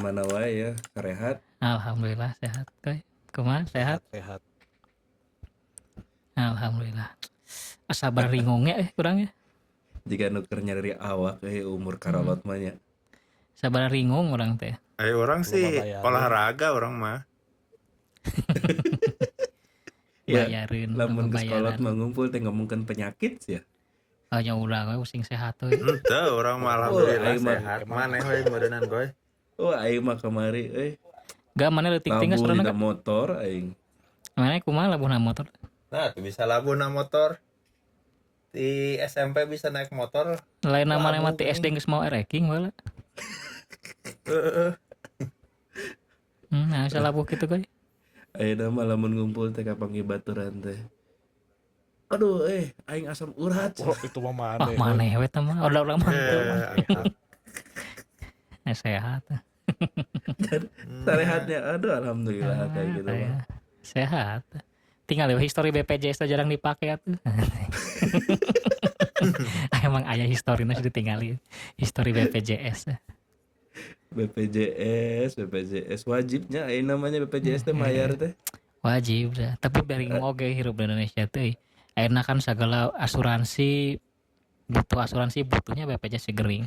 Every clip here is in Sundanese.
Kamana wae ya, sarehat? Alhamdulillah sehat koy. Kumaha sehat? Sehat. Alhamdulillah. Asa baringongnya kurang ya. Jiga nu keur nyari awak umur karolot mah nya. Sabar ringung urang teh. Ayo orang sih Loba bayaran. Olahraga orang mah. Ya, Bayarin lamun geus kolot bayaran. Mah ngumpul teh ngomongkeun penyakit sih ya. Oh nya urang we sing sehat we. Henteu, urang mah alhamdulillah aing mah- sehat. Maneh we meureunnan goy. Oh, aing mah kamari euy. Gak mana leutik tinggal Labuh sorana dina motor aing. Mana kumaha labuhna motor? Nah, tuh bisa labuhna motor. Di SMP bisa naik motor. Lain namanya Labuh, mati SD geus mau ereking baheula. Heeh. Nah, bisa labuh kitu goy. Ayeuna mah lamun ngumpul teh kapanggih baturan teh. Aduh, aing asam urat. Oh, itu mah Wah, maneh. maneh we teh mah. Udah urang mah teu mah. Eh, Nah, sehat. Sarehatnya aduh alhamdulillah kayak gitu mah. Ya. Sehat. Tinggal ya history BPJS teh jarang dipakai atuh. Emang aya historina sih ditinggali. History BPJS. BPJS, BPJS wajibnya ayeuna namanya BPJS teh mayar teh. Wajib dah. Tapi bering oge hirup di Indonesia teh. Akhirnya kan segala asuransi butuh asuransi butuhnya BPJS gering.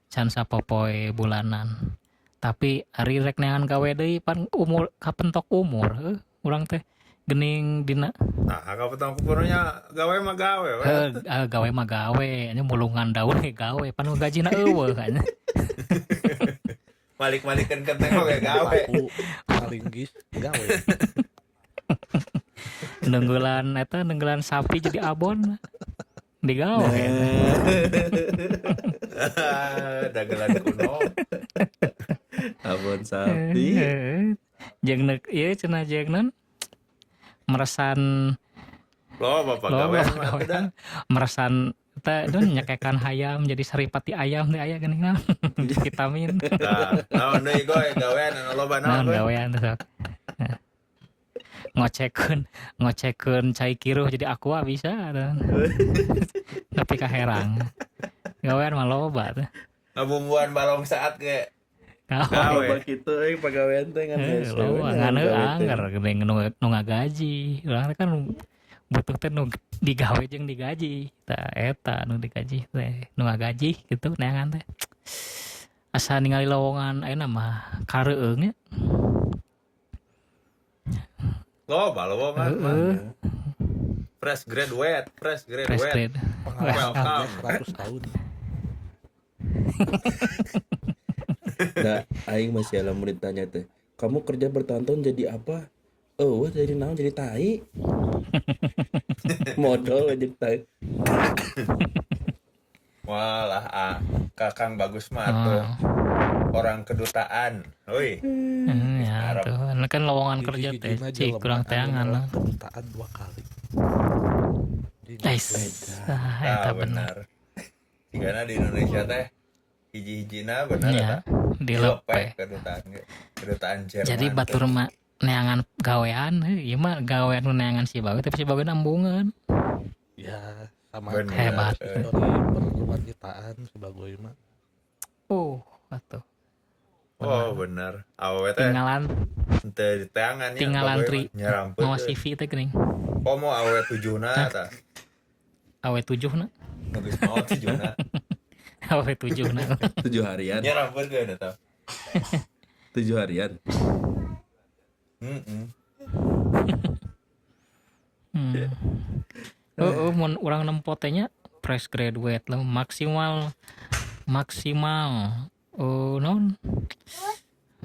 Can sapopoe bulanan. Tapi ari rek neangan gawe deui pan umur kapentok umur heuh urang teh gening dina. Nah, kapan kupurunya gawe mah gawe we. Heuh, gawe mah gawe nya mulungan daun ge gawe pan gajina eueuh kan. Malik-malikan kenteng oge gawe. Aku paling gis gawe. Nunggulan eta nunggulan sapi jadi abon digawe. Dagelan kuno. Abon sapi. Jeung neuk ieu cenah jeung naon meresan. Loh, bapak Loh, gawe mah atuh dah. gawean meresan teh don nyekekan hayam jadi saripati ayam teh aya geuning naon vitamin. Nah, naon deui goy gawean anu loba naon naon goy? Gawean teh sok. Nah. Ngocekeun ngocekeun cai kiruh jadi aqua bisa tuh. Tapi kaherang gawean mah loba tuh. Ngabumbuan balong saat ge. Gawe. Gawe. Loba kitu euy pagawean teh ngan Eh, hese we loba ngan ngan gawe teh. angger geuning nu nu ngagaji. Urang teh kan butuh teh nu digawe jeung digaji. Tah eta nu digaji teh nu ngagaji gitu neangan teh. Asa ningali lowongan ayeuna mah kareueung nya. Loba lowongan mah. Heeh, Fresh graduate, fresh fresh graduate. grade. Pengalaman Welcome. kerja 100 tahun. Nah, aing masih lamun ditanya teh, "Kamu kerja bertahun-tahun jadi apa?" Oh, wah jadi naon jadi tai. Modal jadi tai. Walah, ah, Kakang bagus mah tuh. Oh. Orang kedutaan. Woi, Ya Arab. tuh Ini kan lowongan kerja teh Hiji-hijina cik jelema kurang anu teangan lah. nolak kedutaan dua kali. Di Ais, ah, ah, eta bener. benar. Jigana di Indonesia teh hiji-hijina benar Ya, eta. dilepe. Kedutaan ge. Kedutaan Jerman. Jadi batur mah neangan gawean, heuh, ieu mah gawean nu neangan si bawe tapi si bawe nambungan. Ya, sama Bener. Hebat. Histori perwanitaan sebagai mah. Oh, atuh. Oh, benar. Awewe teh Tinggalan henteu di teangan nya. tinggal antri Nyeramput. mawa CV teh geuning. Komo awewe tujuhna tah. Awe 7 na. Nu geus maot tujuhna. Awe 7 na. 7 harian, Nyeramput geun eta. 7 harian. Heeh. Oh, mun urang nempo teh nya fresh graduate lah maksimal maksimal oh naon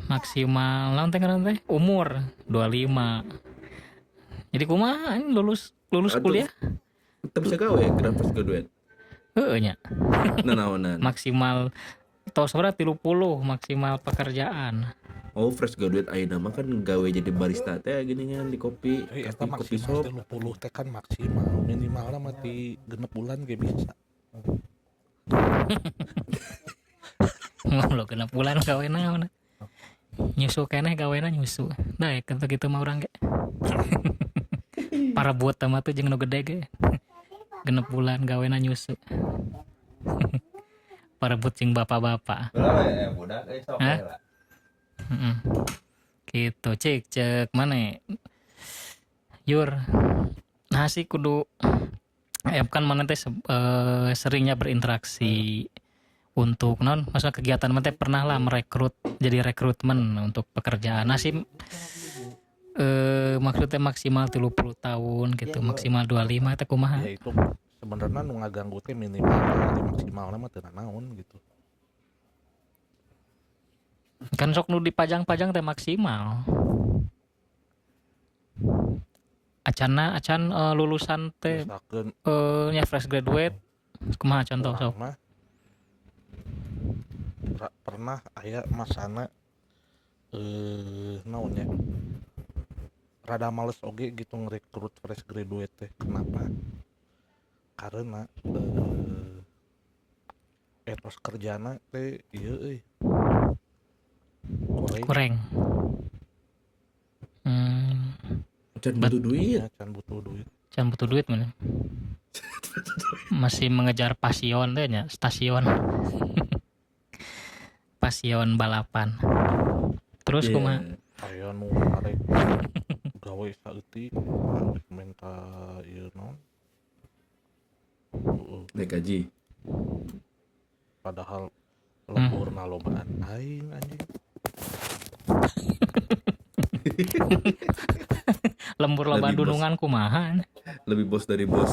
maksimal naon teh ngaran teh umur 25 jadi kumaha ini lulus lulus Aduh. kuliah. Teu bisa gawe kenapa fresh graduate? Heeh nya. Nanaonan. Maksimal tos sabaraha 30 maksimal pekerjaan. Oh, fresh graduate ayeuna mah kan gawe jadi barista teh gini kan di kopi, Eh, eta kopi, kopi maksimal shop. 30 teh kan maksimal. Minimalnya mah di 6 bulan ge bisa. Ngobrol 6 bulan gawe naon nyusu keneh gawena nyusu nah ya gitu gitu mah urang ge para buat mah tuh jeung nu gede ge 6 bulan gawena nyusu para buat jeung bapak-bapak. Berapa ya budak sok Hah? heula. Heeh. Gitu, cek cek mana? Yur. Nah sih kudu kan mana teh seringnya berinteraksi untuk non maksudnya kegiatan mana teh pernah lah merekrut jadi rekrutmen untuk pekerjaan. Nah sih maksudnya maksimal 30 tahun gitu, maksimal 25 teh kumaha? Ya itu sebenarnya nu ngaganggu teh minimal di maksimalna mah teu naon gitu. Kan sok nu dipajang-pajang teh maksimal. Acana acan lulusan teh Misalkan nya fresh graduate kumaha contoh sok? urang mah pernah aya masana naon nya, rada males oge gitu ngerekrut fresh graduate teh. Kenapa? Karena etos kerjana teh ieu euy, kurang. Kurang. Can butuh duit. Ya, can butuh duit. Can butuh duit mana? Masih mengejar passion teh nya, stasiun. Passion balapan. Terus Iya. kumaha? Aya nu arek gawe saeutik arek minta ieu naon. Heeh, Naik gaji. padahal lemburna lobaan aing anjing. Lembur loba Lebih bos. dunungan kumaha? Lebih bos dari bos.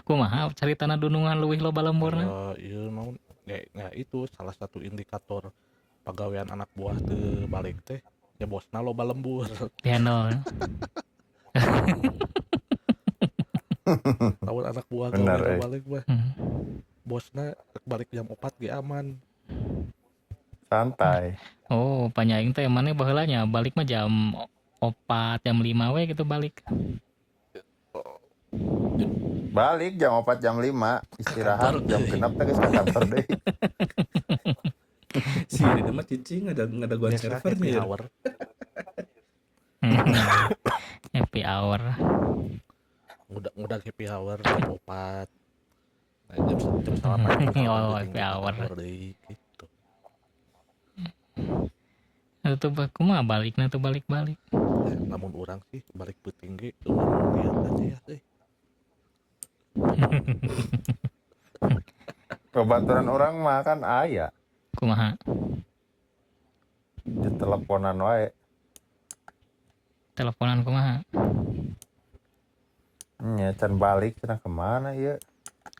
Kumaha caritana dunungan leuwih loba lemburna? Ya, ieu naon ya, nah itu salah satu indikator pagawean anak buah teu balik teh ya bosna loba lembur. Dihandle. Lamun anak buah gawe Bener, teu eh. balik mah bosna balik jam 4 ge aman. Santai. Oh, panyaing teh maneh baheula nya balik mah jam 4, jam 5 we gitu balik. Balik jam 4 jam 5 istirahat Kantor jam deui. genep teh geus ka kantor deui. Si ini mah cicing ada ngadaguan Biasa servernya happy ya. hour. Happy hour. Ngudag happy hour jam 4. Nah, jam jam salapan jam salapan Oh, peuting happy ka hour. kantor deui gitu. Itu kumaha balikna tuh balik-balik. Ya, lamun urang sih balik peuting ge eueuh nu lieur aja ya euy. Babaturan urang mah kan aya Kumaha? di teleponan wae. Teleponan kumaha? Nya can balik cenah kemana ieu?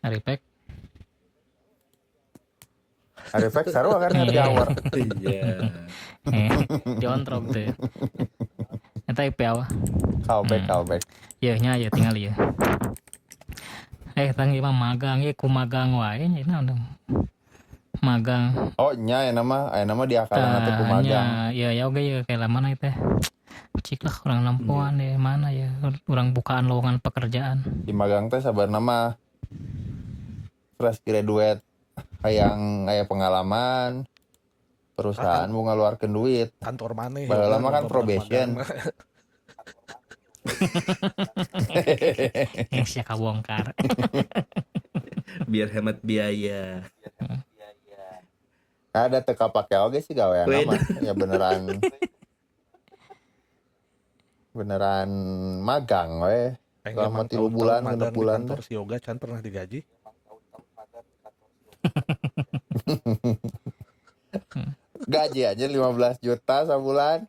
Aripek. Arifek sarua kan happy Iya. hour. Iya. Diontrok teh. Eta happy hour. Callback callback. Yeuh nya ya tinggal ya. Tang ieu mah magang ye ku magang wae nya naon dong. Magang. Oh nya aya nama diakalan teh ku magang. Tah, nya, ya oge ye kayak mana teh. Cik lah kurang nempoan ya mana ya urang bukaan lowongan pekerjaan. Di magang teh sabarna mah fresh graduate hayang aya pengalaman perusahaan mau ngaluarkeun duit. Kantor maneh Baheula ya, mah kan kantor probation. magang. Yang sia kabongkar. Biar hemat biaya. Ada teu kapake oge sih gawean Weda. mah. Ya beneran beneran magang we. Aing Selama emang 3 tahun-tahun bulan, magang genep di bulan kantor Sioga can pernah digaji. Gaji aja 15 juta sabulan.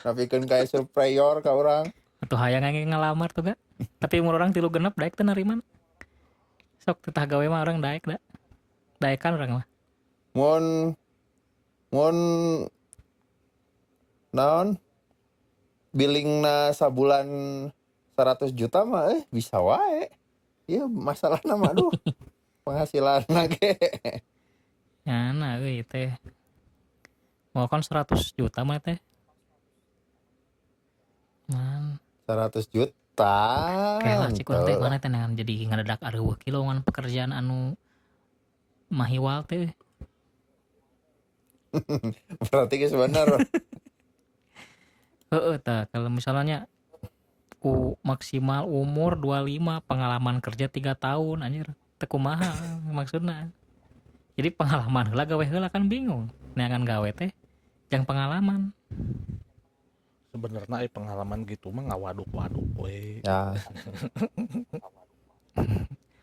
Napikeun ka surveyor ka urang. Atuh hayang aing ngalamar tuh ga. Tapi umur orang 36 daek teu narima. Sok titah gawe mah orang daek da. Daekan orang mah. Mun mun naon billingna sabulan 100 juta mah bisa wae. Iya masalahna mah aduh. Penghasilan ge. Ya nah euy teh. Mau kan 100 juta mah teh. Man, 100 juta. kayak lah cik urang teh Henteu. mana teh dengan jadi ngadadak areueuh kieu lowongan pekerjaan anu mahiwal teh. Berarti geus bener. Heeh tah kalau misalnya ku maksimal umur 25, pengalaman kerja 3 tahun anjir. Teu kumaha maksudna. Jadi pengalaman heula gawe heula kan bingung. Neangan gawe teh Yang pengalaman. Sebenarnya pengalaman gitu mah ngawaduk-waduk we. Ya.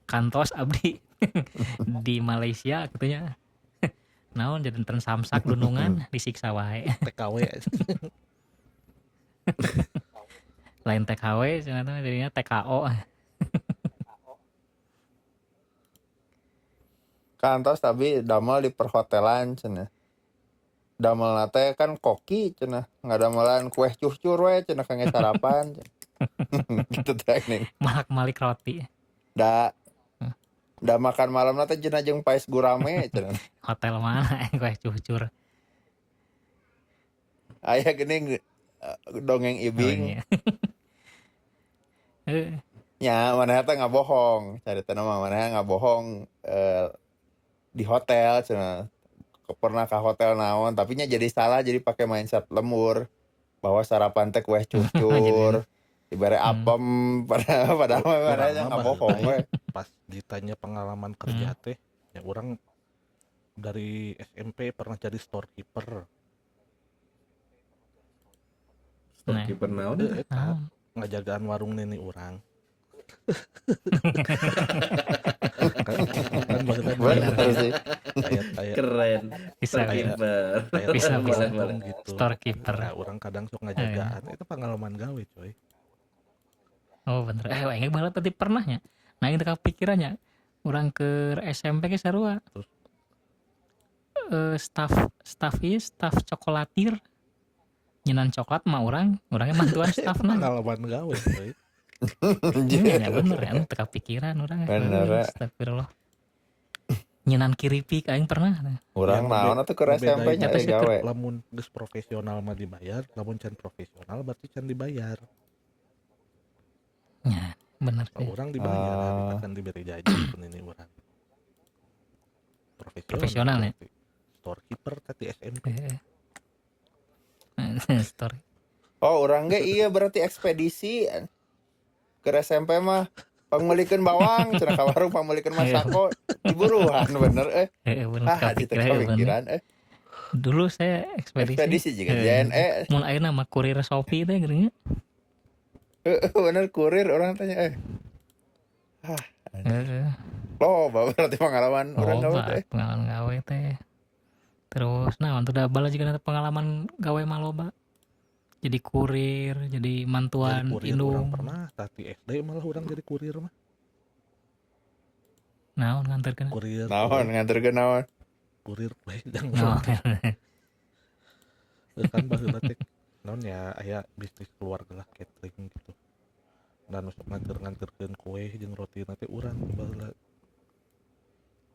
Kantos abdi di Malaysia gitu nya. Naon jadi tren samsak dunungan disiksa wae. TKW. Lain TKW cenah teh jadinya TKO. Kantos tapi damel di perhotelan cenah. Damel teh kan koki cenah, ngadamelan kue cucur we cenah kangge sarapan. Gitu teh nih. Malak-malik roti. Da da makan malam teh cenah jeung pais gurame cenah. Hotel mana kue cucur? Aya geuning dongeng ibing. Oh, iya. Nya manehna teh ngabohong, caritana mah manehna ngabohong di hotel cenah. Pernah ke hotel naon tapi nya jadi salah, jadi pakai mindset lembur bahwa sarapan teh kue cucur dibere apem padahal manehna ngabohong we. Pas ditanya pengalaman kerja teh ya orang dari SMP pernah jadi storekeeper. Storekeeper naon? Eta ngajagaan warung nini urang. Kan bener sih. Keren. Bisa bisa bisa gitu. Storekeeper. Nah, orang kadang sok ngajagaan. Itu pengalaman gawe, coy. Oh, bener. Aing baheula tadi pernahnya. Nah, aing teu kapikirannya. Urang ke SMP ge sarua. Terus staff ieu staff cokolatir. Nyinan coklat mah urang, urangnya bantuan staffna. Pengalaman gawe, coy. Iya bener ya, teu kapikiran urang. Bener. Astagfirullah. Nyinan kiripik aing pernah. Urang naon atuh keur SMP nya gawe. Lamun geus profesional mah dibayar, lamun can profesional berarti can dibayar. Ya, bener sih. Urang dibayar, akan diberi gaji pun ini urang. Profesional ya. Storekeeper tadi SMP. Story. Oh, urang ge iya berarti ekspedisi. Ke SMP mah pangmeulikeun bawang cenah ka warung pangmeulikeun masako diburuan bener bener. Ah, kepikiran Dulu saya ekspedisi juga JNE. Mun ayeuna mah kurir Shopee teh geuning. Bener kurir orang tanya Ah. Loba berarti pengalaman urang gawe teh. Pengalaman gawe teh. Terus nah untuk bala juga pengalaman gawe mah loba. Jadi kurir, jadi mantuan jadi kurir indung. Orang pernah, tadi SD malah orang jadi kurir mah. Naon nganterkeun? Kurir. Naon nganterkeun naon? Kurir we jangan. Kan baheula teh naon ya aya bisnis keluarga lah catering gitu. Dan sok nganter-nganterkeun kue jeung roti teh urang baheula.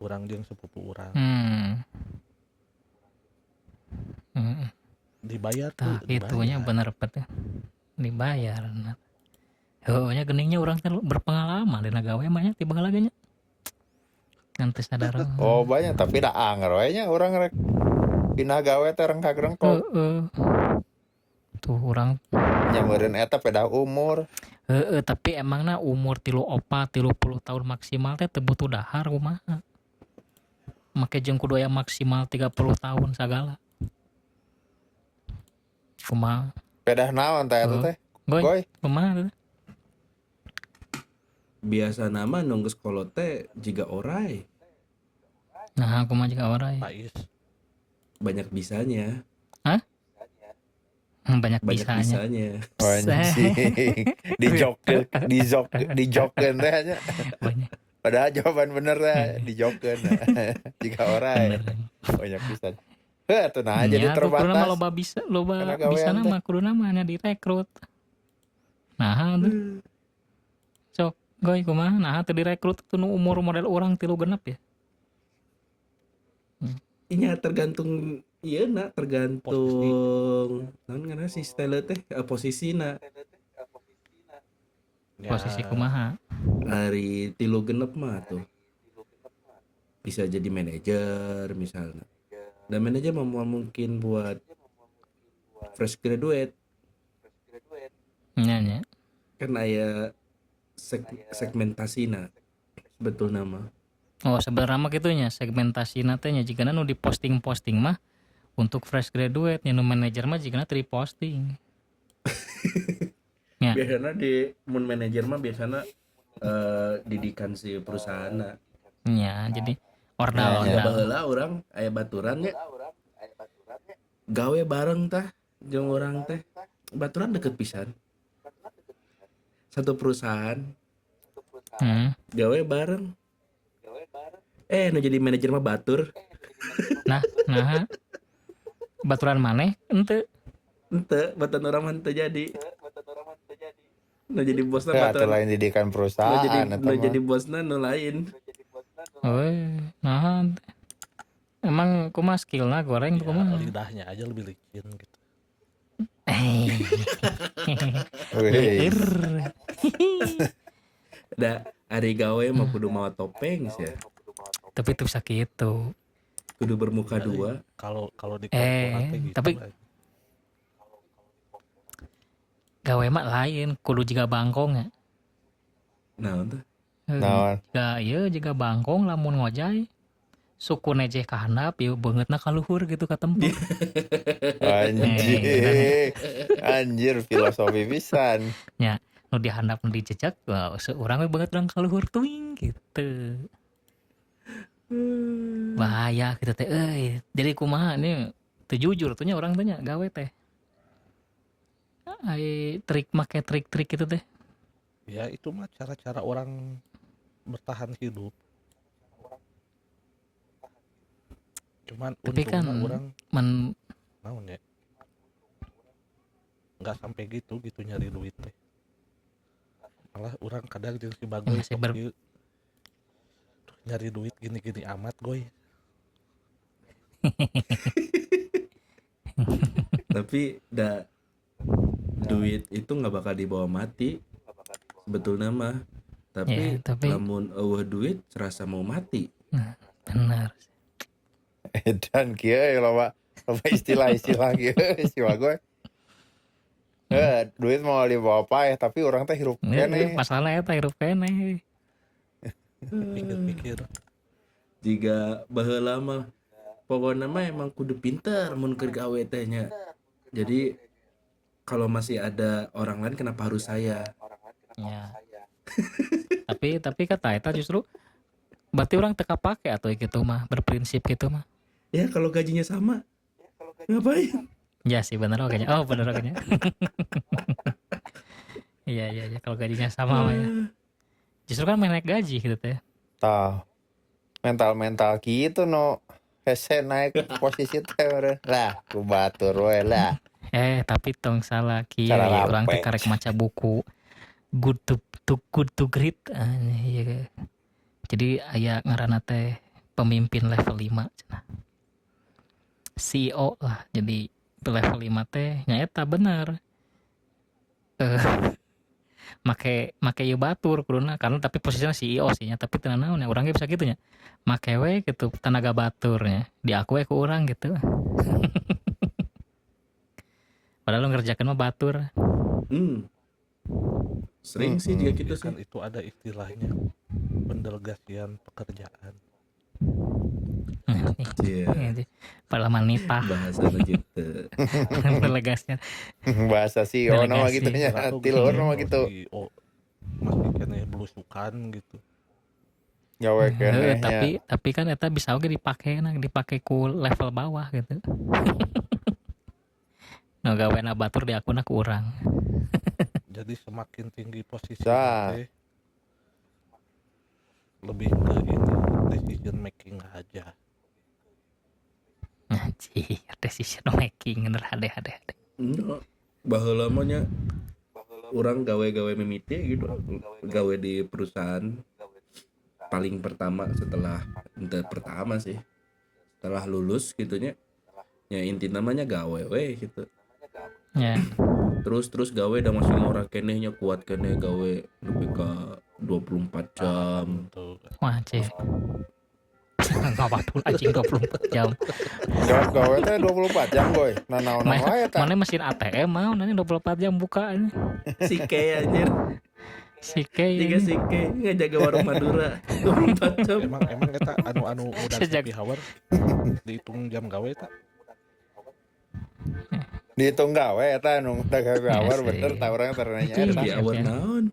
Urang jeung sepupu urang. Dibayar tuh, itunya bener bet dibayar. Heuh nya geningnya urang teh berpengalaman dina gawe mah nya tiba lagi nya. Ngan teu sadar. Oh banyak tapi da anger we nya urang rek pindah gawe teh rengkak-rengkok. Heeh. Tuh urang nya meureun eta pedah umur. Heeh, tapi emangna umur 34, 30 tahun maksimal teh teu butuh dahar kumaha. Make jeung kudu aya maksimal 30 tahun sagala. Kumaha? Pedah naon teh eta teh? Goy. Kumaha teh? Biasa nama nu geus kolot teh jiga orai. Nah, kumaha jiga orai? Pais. Banyak bisanya. Hah? Banyak bisanya. Anjing. Dijokkeun teh nya. Banyak. Padahal jawaban bener teh dijokkeun. Jiga orai. Banyak bisa. Heh, tuh nah jadi terbatas. Kuduna mah loba bisa, loba bisa nama kuduna mah nya direkrut. Nah, tuh. Sok, goy kumaha nah teu direkrut tuh nu umur model urang 36 ya. Nya tergantung ieu na, tergantung naon ngaranna si style teh posisina. Posisi kumaha? Hari 36 mah tuh. Bisa jadi manajer misalnya. Dan manajer mau mungkin buat fresh graduate. Nya. Kan aya segmentasina betul nama. Oh, sebenarnya mah kitu nya segmentasina teh nya jigana nu di posting-posting mah Untuk fresh graduate nya nu manajer mah jigana teu posting. Ya. Biasanya di mun manajer mah biasanya didikan si perusahaan. Ya, jadi ordal Ya ordal. baheula urang aya baturan nya. Gawe bareng tah jeung urang teh. Baturan deket pisan. Satu perusahaan. Gawe bareng. Nu jadi manajer mah batur. Nah, nah. Baturan maneh henteu. Henteu, baturan urang mah henteu jadi. Nu jadi bosna Ya, baturan. atau lain didikan perusahaan Nu jadi bosna nu lain. Euy, nah. Emang kumaha skillna goreng tuh Ya, kumaha? lidahnya aja lebih licin gitu. Wih. Da ari gawe mah kudu mawa topeng sih ya. Tapi itu bisa gitu. Kudu bermuka dua. Kalau di korporat gitu. Tapi gawe mah lain, kudu jiga bangkong ya. Naon tuh? Naon? Jiga ieu jiga bangkong lamun ngojay. Suku nejeh ka handap ieu beungeutna ka luhur gitu ka tempat. Anjir. Anjir filosofi pisan. Nya, nu di handap nu dijejak, wah, urang we beungeut urang ka luhur tuing gitu. Bahaya gitu teh euy. Jadi kumaha ini teu jujur tuh nya urang teh nya gawe teh. Ai trik make trik-trik gitu teh. Ya itu mah cara-cara orang bertahan hidup. Cuman tapi kan orang naon ya? Nggak sampai gitu nyari duit teh. Malah orang kadang jeung si Bagoy sok nyari duit gini-gini amat goy. Tapi da duit itu nggak bakal dibawa mati sebetulnya mah. Tapi, ya, tapi lamun eueuh duit serasa mau mati. Nah, benar. Dan kieu loba istilah-istilah kieu si Bagoy. Duit mau dibawa paeh tapi orang teh hirup keneh. Masalahnya eta hirup keneh. Pikir-pikir. Jika baheula mah pokoknya mah emang kudu pinter mun keur gawe teh nya. Jadi kalau masih ada orang lain kenapa harus saya? Ya. tapi kata eta justru berarti orang teka pake atau gitu mah berprinsip gitu mah. Ya kalau gajinya sama ngapain? Ya sih benar kayaknya. Oh benar kayaknya. Iya kalau gajinya sama mah ya. Justru kan main naik gaji gitu teh. Tah. Mental-mental gitu no. Hese naik posisi teh lah, ku batur we lah. Tapi tong salah kieu urang teh karek maca buku Good to Great. Iya. Jadi aya ngaranna teh pemimpin level 5 cenah. CEO lah. Jadi level 5 teh nyaeta bener. Make ieu batur kuduna karena tapi posisinya CEO sih nya, tapi teu naon nya urang ge bisa kitu nya. Make we gitu tenaga baturnya diaku we ku urang gitu. Padahal lu ngerjakeun mah batur. Sering sih juga gitu sih. Kan itu ada istilahnya pendelegasian pekerjaan. Iya. Padahal manita. Bahasa gitu. Pendelegasian. Bahasa CEO nama gitu nya. Tilur nama gitu. CEO masih keneh belusukan gitu. Gawe keneh. Tapi kan eta bisa oge dipake nah, dipake ku level bawah gitu. Nu gawena batur diakuna ku urang. Jadi semakin tinggi posisi teh lebih ke ini decision making aja. Anjir, decision making bener hade. No, baheula mah nya urang gawe-gawe mimiti gitu, gawe di perusahaan paling pertama setelah pertama sih. Setelah lulus gitunya. Ya inti namanya gawe we gitu. Ya. Terus gawe udah masih ngora kenehnya kuat keneh gawe nepi ka 24 jam. Wah, cek. Enggak waduh anjing 24 jam. Gawe teh 24 jam, boy. Nah, naon wae eta. Mana mesin ATM mau nanya 24 jam buka. Si K anjir. Si K. Tiga si K ngejaga warung Madura 24 jam. Emang eta anu-anu udah happy hour dihitung jam gawe eta. Dihitung gawe eta nu ngudag happy Ya hour sih. bener tah urang teh nanya Itu eta. Happy hour ya. naon?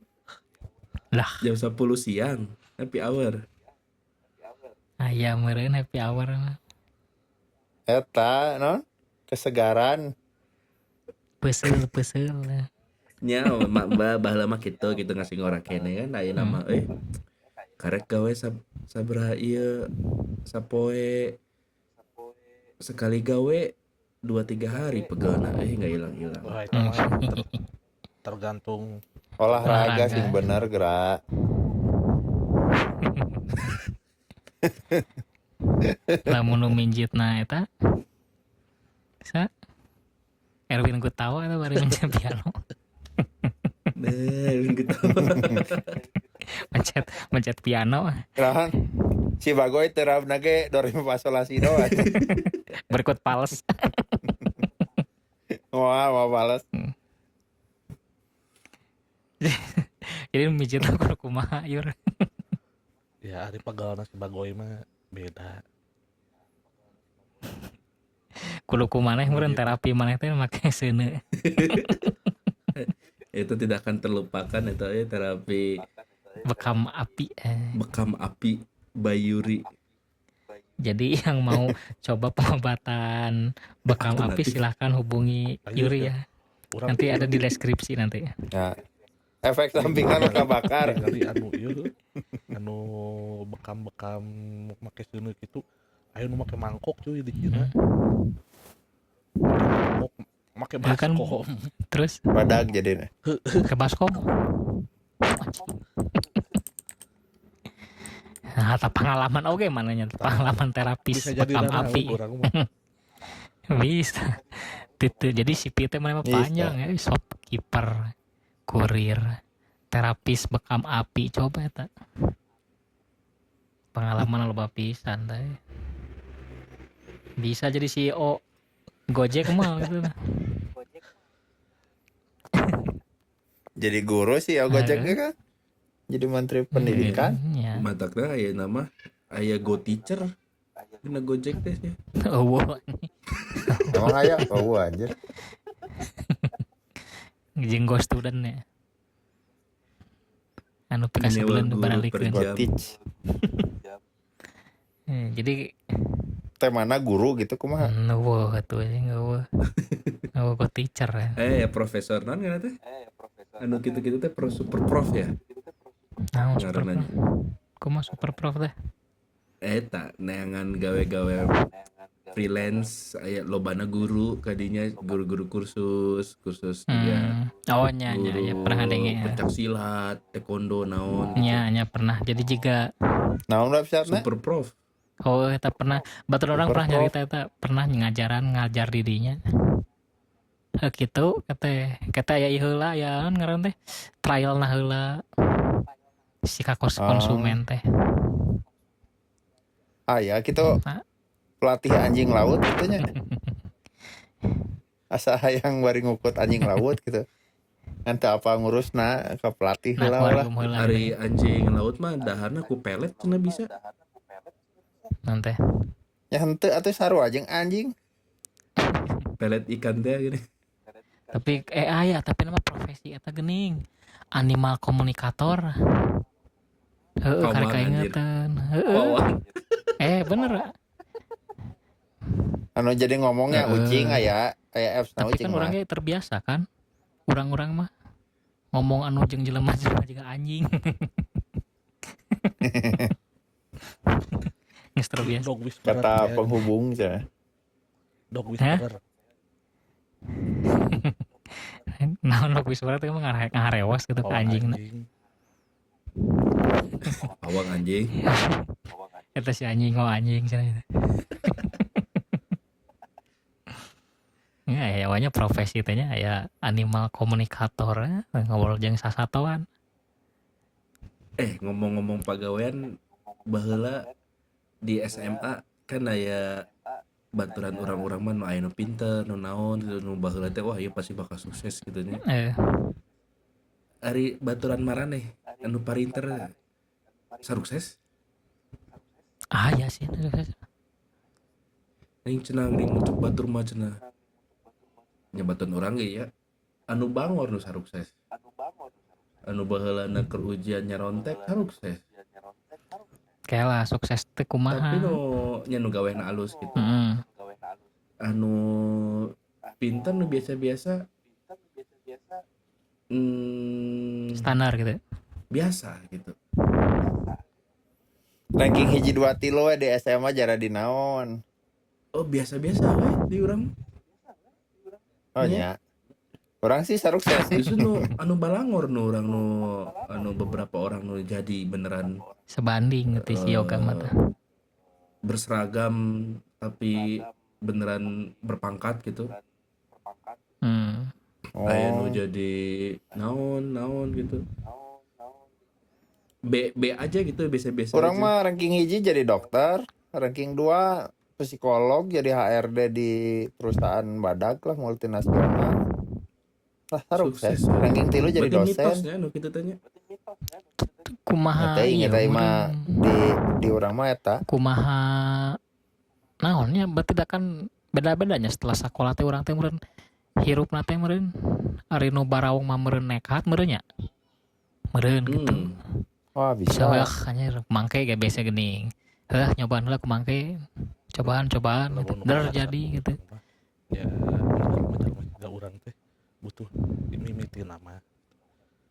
Lah. Jam 10 siang happy hour. Aya meureun happy hour mah. Eta non kesegaran. Peuseul-peuseul. Nya mak baheula mah kitu gitu ngasih ngorak kene kan aya nama karek gawe sabaraha ieu sapoe sekali gawe 2-3 hari pegelna nggak hilang-hilang. Wah, itu mah tergantung olahraga Olahraga. sing bener gerak. Lamun nu minjitna eta sa Erwin Gutawa eta bari mencet piano. Nah, gitu. Mencet mencet piano Naon? Si Bagoy terapna ge do re mi fa sol la si do. berikut pals. Wah, mau balas. Jadi mijitna kudu kumaha yur. Ya ari pegelna si Bagoy mah beda. Kudu kumaneh meureun terapi maneh teh make seuneu. Itu tidak akan terlupakan itu ya terapi Bekam api. Bekam api Bayuri. Jadi yang mau coba pengobatan bekam api Alternatif. silahkan hubungi Ayo, Yuri ya. Urang Nanti ada di deskripsi nanti. Ya. Efek sampingnya luka bakar. Ningali anu ieu anu bekam-bekam make seuneu kitu aya nu make mangkok cuy di Cina. Mangkok make Ya kan. baskom. Terus Badag jadinya. ke baskom. Nah, tak pengalaman oke mananya pengalaman terapis Bisa jadi bekam rana api. urang mah. Bisa. Titu. Jadi si P teh mana mah Bisa. panjang ya, shopkeeper, kurir, terapis bekam api coba eta. Pengalaman loba pisan teh. Bisa jadi CEO Gojek mah gitu. Jadi guru sih ya Gojek ge kan. Jadi menteri pendidikan. Iya. Matakna aya nama aya go teacher. Dina Gojek teh nya. Eueuh. Emang aya? Oh anjir. Jeung go student ya. Anu pika Nyewa sebulan guru baralikeun. per Go jam. teach. Jadi Teh mana guru gitu kumaha? eueuh atuh anjing eueuh. Eueuh go teacher ya. Ya profesor naon ngaranna teh? Anu kitu-kitu teh pro super prof ya Nah, super ngaranna. prof. Kumaha super prof teh? Eta neangan gawe-gawe freelance aya lobana guru kadinya guru-guru kursus kursus juga Oh nya nya nya guru pernah denge ya. pencak silat taekwondo naon gitu. Nya nya pernah. Jadi jika Naon website-na? Super prof. oh eta pernah batur orang Super pernah prof. nyarita eta pernah ngajaran ngajar didinya. Heuh kitu kata kata aya ieu heula aya naon ngaran teh trial na heula si kakos Oh. konsumen teh. Ah ya gitu Nah. pelatih anjing laut gitu nya. Asa hayang bari ngukut anjing laut gitu. Nanti apa ngurusna ke pelatih Nah, heula lah. akuarium heula Ari anjing laut mah daharna ku pelet cenah bisa. nanti. Ya henteu atuh sarua jeung anjing. Pelet ikan teh gini. Tapi aya tapi nama profesi eta geuning animal komunikator. Heeh, Pawang, karek anjir. kaingetan. Heeh. Pawang. Bener. Anu jadi ngomongnya Heeh. ucing aya aya apps na Tapi ucing kan mah. orangnya terbiasa kan. Urang-urang mah ngomong anu jeung jelema-jelema juga anjing. Geus terbiasa. Dog whisperer. Kata ya. penghubung cenah. Dog whisperer. Naon dog whisperer teh emang ngarewas gitu ke Pawang anjing. anjing. Pawang anjing. Eta si anjing oh anjing cenah gitu. Ya, ya awalnya profesi teh nya ya animal komunikator ya, ngobrol jeung sasatoan. Ngomong-ngomong pagawean baheula di SMA kan aya baturan urang-urang mah nu aya nu pinter, nu naon gitu, nu baheula teh wah ieu pasti bakal sukses gitu nya. Ari baturan maraneh anu parinter sarukses? Ah ya sih sukses. Aing cenah ning ngucap batur mah cenah. Nyebatan urang ge ya. Anu bangor nu sarukses. Anu baheulana keur ujian nyarontek sarukses. Kayak lah sukses teh kumaha. Tapi nu nya nu gawena alus gitu. Anu pinter nu biasa-biasa standar gitu. Biasa gitu. Ranking 1 2 3 we di SMA jara di naon. Oh biasa-biasa we di urang. Oh nya. Urang sih sarukses sih. Justru nu anu balangor nu urang nu anu beberapa orang nu jadi beneran sebanding gitu si yoga mah teh. Berseragam tapi beneran berpangkat gitu. Aya nu jadi naon gitu. B B aja gitu, biasa-biasa. Urang mah ranking 1 jadi dokter, ranking 2 psikolog, jadi HRD di perusahaan badak lah multinasional. Lah sukses. Ranking 3 jadi berarti dosen. Mitosnya nu kitu teh nya. Kumaha ieu mah di urang mah eta. Kumaha naonnya berarti da kan beda-bedanya setelah sekolah teh urang teh meureun hirupna teh meureun ari nu barawong mah meureun nekat meureun nya. Meureun gitu. Wah bisa. Wah anjir mangke ge biasa geuning. Heuh nyobaan heula ku mangke. Cobaan gitu. Der jadi gitu. Ya macam urang teh butuh mimiti nama.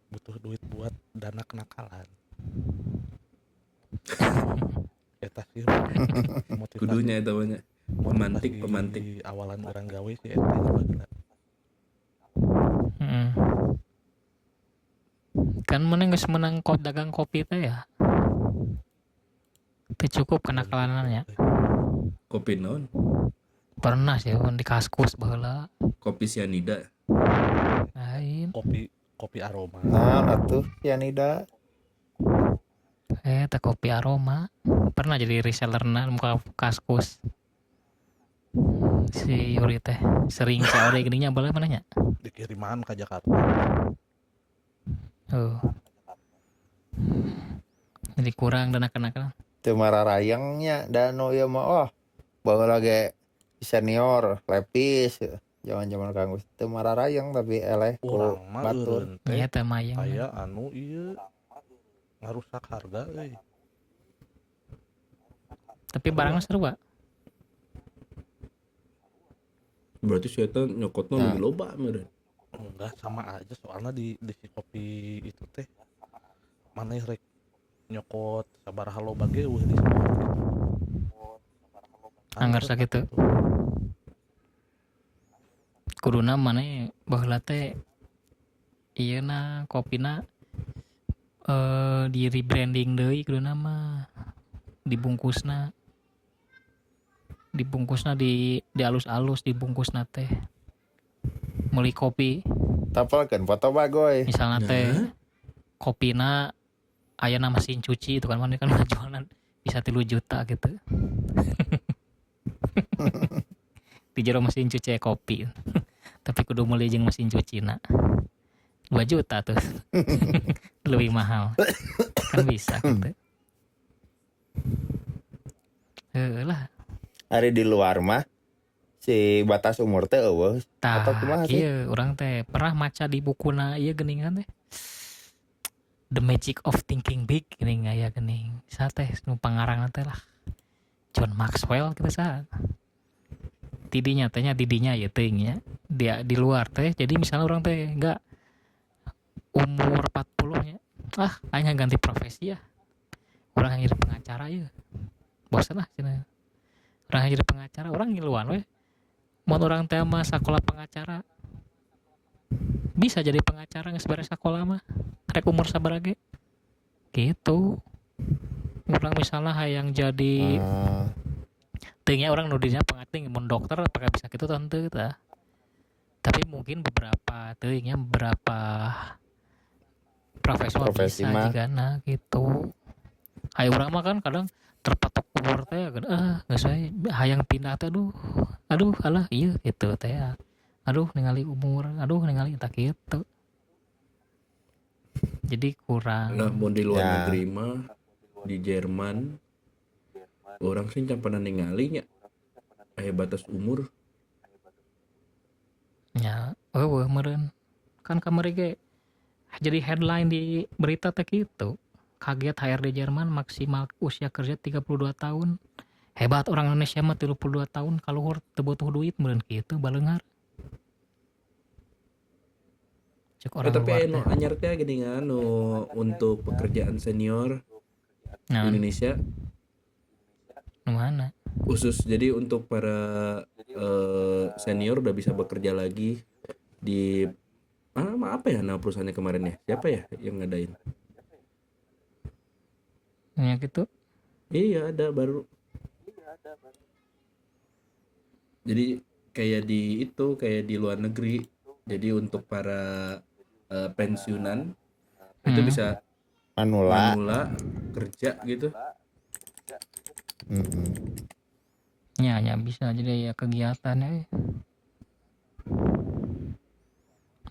Butuh duit buat dana kenakalan. Eta sih motivasi. Kudunya eta mah nya. Pemantik. Awalan orang gawe sih eta bageula. Kan mana geus menang kok dagang kopi teh ya. Teu cukup kenakalannya. Kopi naon? Pernah sih di Kaskus baheula. Kopi sianida. Lain. Kopi aroma. Nah, atuh sianida. Teh kopi aroma. Pernah jadi resellerna muka Kaskus. Si Yuri teh sering COD geuning nya baheula mana nya? Dikiriman ke Jakarta. Oh. Jadi kurang dana kenakalan. Teu mararayangnya danu ieu mah oh baheula ge senior lepis zaman-zaman Kang Gus teu mararayang tapi eleh ku batur. Nya teh mayang. Aya anu ieu ngarusak harga euy. Tapi barangnya seru, Pak. Berarti si eta nyokotna lebih loba meureun. Enggak, sama aja soalnya di si kopi itu teh maneh rek nyokot sabaraha loba ge eueuh di spot gitu. Anggar sakitu. Kuduna maneh baheula teh ieu na kopina di rebranding deui kuduna mah dibungkusna di alus-alus dibungkusna teh. Meuli kopi tapelkeun foto bagoy misalnya teh kopina ayana mesin cuci itu kan mana kan jualan bisa 3 juta gitu. Di jero mesin cuci kopi. Tapi kudu meuli jeung mesin cucina 2 juta tuh. Lebih mahal. Kan bisa gitu. Heuh lah. Ari di luar mah si batas umur teh eueuh atau kumaha sih? Iya, urang teh pernah maca di bukuna ieu geuningan teh. The Magic of Thinking Big geuning aya geuning. Sa teh nu pangarangna teh lah. John Maxwell gitu sa. Tidinya teh nya didinya ieu teuing nya. Dia di luar teh jadi misalnya urang teh enggak umur 40 nya. Ah, aing ganti profesi ya. Urang jadi pengacara ieu. Bosan lah cenah. Urang jadi pengacara, urang ngiluan we. Mun urang teh mah sakola pengacara bisa jadi pengacara geus beres sakola mah rek umur sabaraha ge gitu. Urang misalnya hayang jadi teuing nya urang nu dinya pengating mun dokter apakah bisa kitu tah henteu tah. Tapi mungkin beberapa teuing nya beberapa profesi bisa jigana gitu. Hayu urang mah kan kadang terpatok umur teh geus we hayang pindah teh aduh alah ieu gitu teh. Aduh ningali umur, aduh ningali eta kitu. Jadi kurang. Nah, mun di luar negeri mah di Jerman orang sih can pernah ningali nya aya batas umur. Nya, eueuh meureun. Kan kamari ge jadi headline di berita teh kitu. Kaget HRD Jerman maksimal usia kerja 32 tahun. Hebat orang Indonesia mah 32 tahun kaluhur teu butuh duit meureun kitu baleunghar. Cek Oh, orang tapi luar anu teh. anyar teh geuningan nu untuk pekerjaan senior di Naon? Indonesia Nu mana? khusus, jadi untuk para senior udah bisa bekerja lagi di apa ya nama perusahaannya kemarin ya, siapa ya yang ngadain? Ya gitu. Iya ada baru, jadi kayak di itu kayak di luar negeri, jadi untuk para pensiunan itu bisa Manula. manula kerja gitu. Mm-mm. Ya, ya bisa jadi ya kegiatan ya.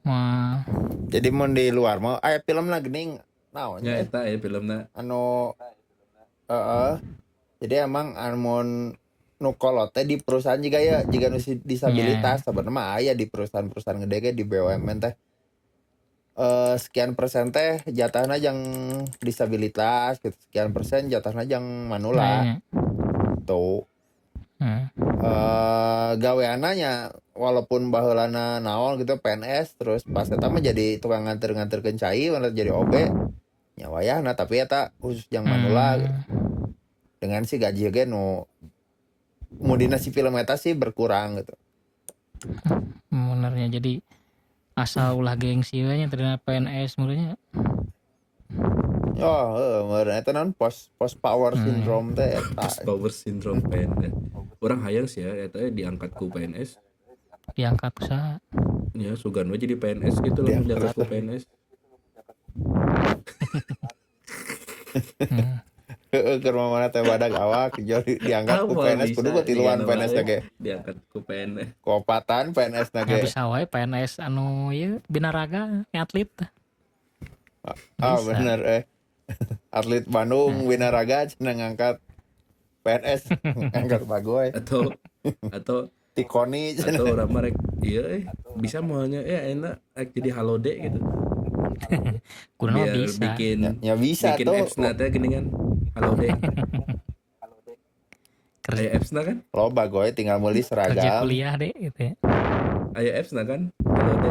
Wah, Jadi mun di luar mau aya film lah geuning naon Ya nya eta ya filmna. anu heeh. Jadi emang amun nu kolot teh di perusahaan juga ya jika nu si disabilitas sebenarnya mah aya di perusahaan-perusahaan gede ge di BUMN teh sekian persen teh jatahna jang disabilitas gitu, sekian persen jatahna jang manula kayaknya. tuh. Hmm. Gaweananya walaupun baheulana naon gitu PNS terus pas eta mah jadi tukang nganter-nganterkeun cai mana jadi OB nya wayahna tapi eta khusus jang manula gitu. Dengan si gaji ge nu mudina si film eta sih berkurang gitu. Benernya jadi asal ulah gengsi we nya ternyata PNS mulanya. Oh, heeh, meureun eta naon post post power syndrome teh eta. Post power syndrome PNS. Orang hayang sih ya eta diangkat ku PNS. Diangkat ku saha? Ya sugan we jadi PNS gitu lah Diangkat. diangkat ku PNS. Heeh, keur mana teh badag awak jadi diangkat ku Awal PNS bisa, kudu gua tiluan iya, PNS namanya. ge. Diangkat ku PNS. Kopatan PNS na Ya ge. bisa wae PNS anu ieu binaraga atlet. Ah Bisa. bener Atlet Bandung Winaraga cenah ngangkat PNS ngangkat bagoy Atau Tikoni cenah. atau orang mah rek iya bisa maunya ya enak rek jadi halode gitu. Kudu mah Biar bisa. bikin Ya bisa bikin tuh apps na teh gini kan halode. Kerja, Aya apps na kan? loba goy tinggal meuli kerja seragam. kuliah deh gitu ya. Aya apps na kan? Halode.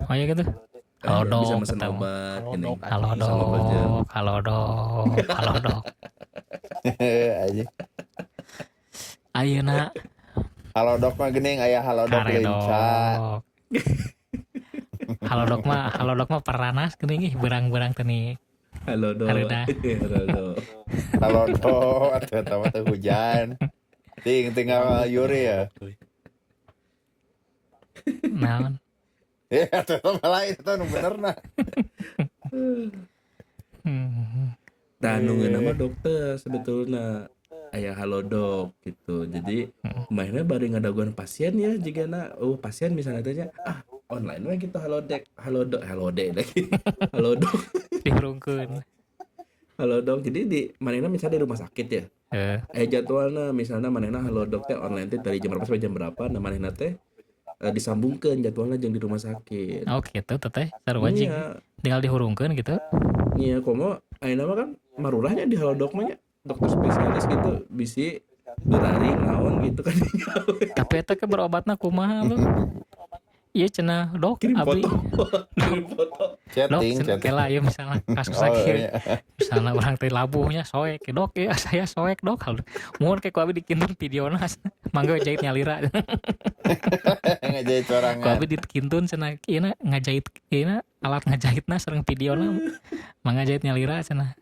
Oh ya gitu. Aya, Halodoc bisa mesen ketemu. obat gini. Halodoc. Halodoc, halodoc, halodoc. Aja. Ayeuna Halodoc mah geuning aya halodoc lenca. karedok. Halodoc mah peranas geuning ih berang-berang teh nih. Halodo. Hareuna. Halodo. Halodoc atuh eta mah teh hujan. Ting tinggal Yuri ya. Naon? Ya atuh eta mah lain eta nu benerna. Hmm. Tah nu ngeunah mah dokter sebetulna aya halodoc gitu. Jadi mainnya bari ngadaguan pasien ya jigana oh pasien misalnya teh nya, ah online we gitu halodoc halodoc halode lagi. Halodoc Dihurungkeun. halodoc. Jadi di manehna misalnya di rumah sakit ya. Heeh. Jadwalna misalnya manehna halodoc teh online teh dari jam berapa sampai jam berapa nah manehna teh disambungkeun jadwalna jeung di rumah sakit. Oh gitu teteh sarua jeung Iya, tinggal dihurungkeun gitu. iya komo ayeuna mah kan marurahnya di halodoc mah nya dokter spesialis gitu bisi duraring naon gitu kan. Tapi eta ke berobatna kumaha lu? Iya cenah dok Kirim abdi foto. Kirim foto. dok Chatting, cenah chatting. kela ieu misalnya kasus Oh, sakit iya. misalnya orang teh labuhnya soek dok ya saya soek dok mun kayak ku abi dikintun videona mangga jahit nyalira Ngejahit ku sorangan. abi dikintun cenah ieu na ngajahit ieu na alat ngajahitna sareng videona mangga jahit nyalira cenah.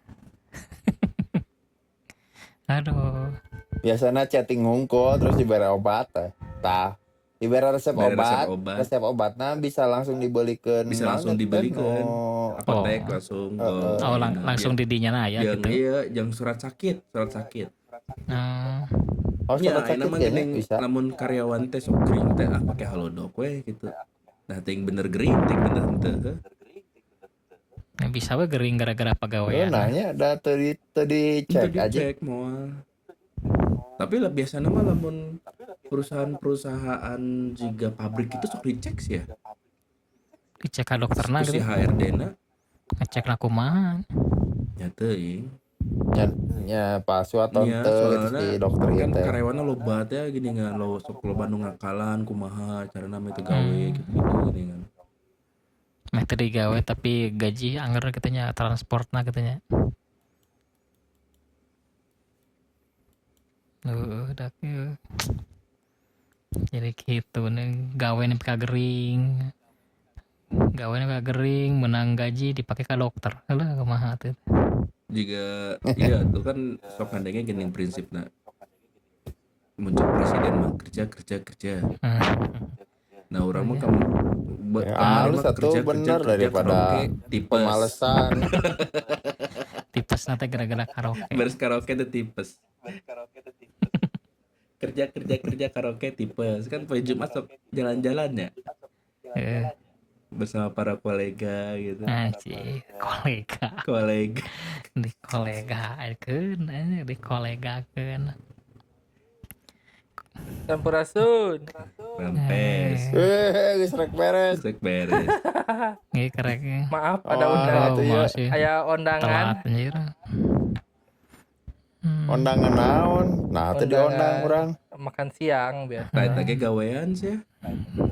Aduh Biasanya chatting hungkul terus diberi obat teh. Tah, diberi resep Dibere resep obat, obat. resep obatna bisa langsung dibelikan. Bisa langsung dibelikan. Apotek Oh. langsung ke oh langsung di dinya na ya yang gitu. iya yang surat sakit, surat sakit. Nah, Oh, Ya, surat ayeuna sakit mah kayaknya geuning bisa. lamun karyawan teh sok gering teh ah pake halodoc we gitu. Nah, ting bener gering, ting bener henteu heuh. ya bisa we gering gara-gara Oh, pagawean. nanya da teu di teu Itu dicek aja. dicek moal. Tapi lah biasana mah lamun perusahaan-perusahaan juga pabrik itu sok dicek sih ya. Dicek ka dokterna Ku si gitu. HRD-na Ngecek na kumaha. nya teuing. Nya, nya palsu atau Nya, henteu gitu soalna si dokter ieu kan teh. karyawanna loba teh gini ngan lo sok loba nu ngakalan kumaha carana meh teu gawe gitu-gitu gini kan. Meh teu digawe tapi gaji angger kitu nya transportna kitu nya. Heeh, dak ieu. Jadi gitu nih gawe nepi ka gering. Gawe nepi ka gering menang gaji dipake ka dokter. Heuh kumaha teh. Jika iya tuh kan sok ngandengnya gini prinsipna. Muncul presiden mah kerja kerja kerja. Nah orang mah kamu Ya, kemarin halus mah atuh kerja kerja bener kerja daripada karaoke tipes. pemalesan. Tipes nanti gara-gara karaoke. Beres karaoke tuh tipes. Kerja kerja kerja karaoke tipes kan poe Jumat sok jalan-jalan ya Heeh. bersama para kolega gitu. Anjir, kolega. Kolega. Di kolega keun di kolegakeun. Sampurasun. Rampes. Eh, geus rek beres. Rek beres. Nggih kerek. Maaf ada Oh, undangan. atuh ya. Maaf sih. Aya undangan. Telat anjir. Undangan naon? Nah, teu diundang urang. Makan siang biasa. Tah eta ge gawean sih ya.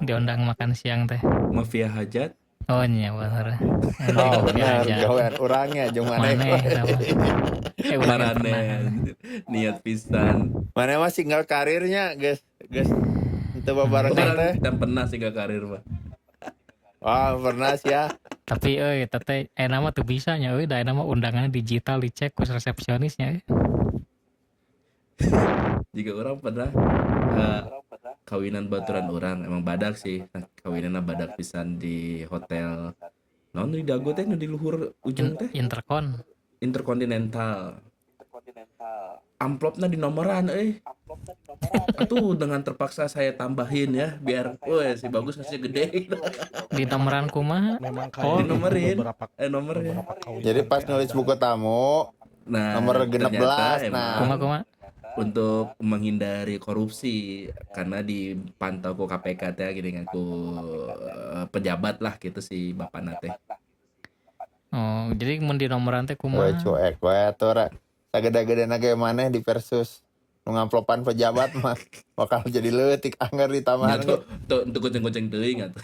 Diundang makan siang teh. Mafia hajat. Oh iya bener. Oh, bener gawean urangnya jeung maneh. Maneh eta mah. Eh urang yang pernah. Marane niat pisan. Maneh mah single karirnya, geus geus teu babarengan teh. Dan pernah single karir mah. Wah, pernah sih ya. Tapi euy eta teh enak mah teu bisa nya euy da enak mah undangannya digital dicek ku resepsionisnya euy. Jika orang pernah kawinan baturan orang emang badak sih. Nah, kawinanna badak pisan di hotel. Naon di Dago teh nu di luhur ujung teh? Intercon. Interkontinental. Amplopna di nomoran euy. Atuh dengan terpaksa saya tambahin ya biar weh si bagus ngasih gede. Di nomoran kumaha? Memang Oh, kayak dinomorin. beberapa Nomornya. beberapa kawinan Jadi pas teh nulis ada. buku tamu Nah, nomor genep ternyata belas, emang nah. Kumaha kumaha? Untuk menghindari korupsi karena dipantau ku KPK teh gini kan ku pejabat lah gitu si bapak nate. Oh, jadi mun di nomoran teh We kumaha? cuek we atuh ra. Sagede-gedena ge maneh di versus nu ngamplopan pejabat mah bakal jadi leutik anggar ditambahan Ya, tuh untuk kucing-kucing teuing atuh.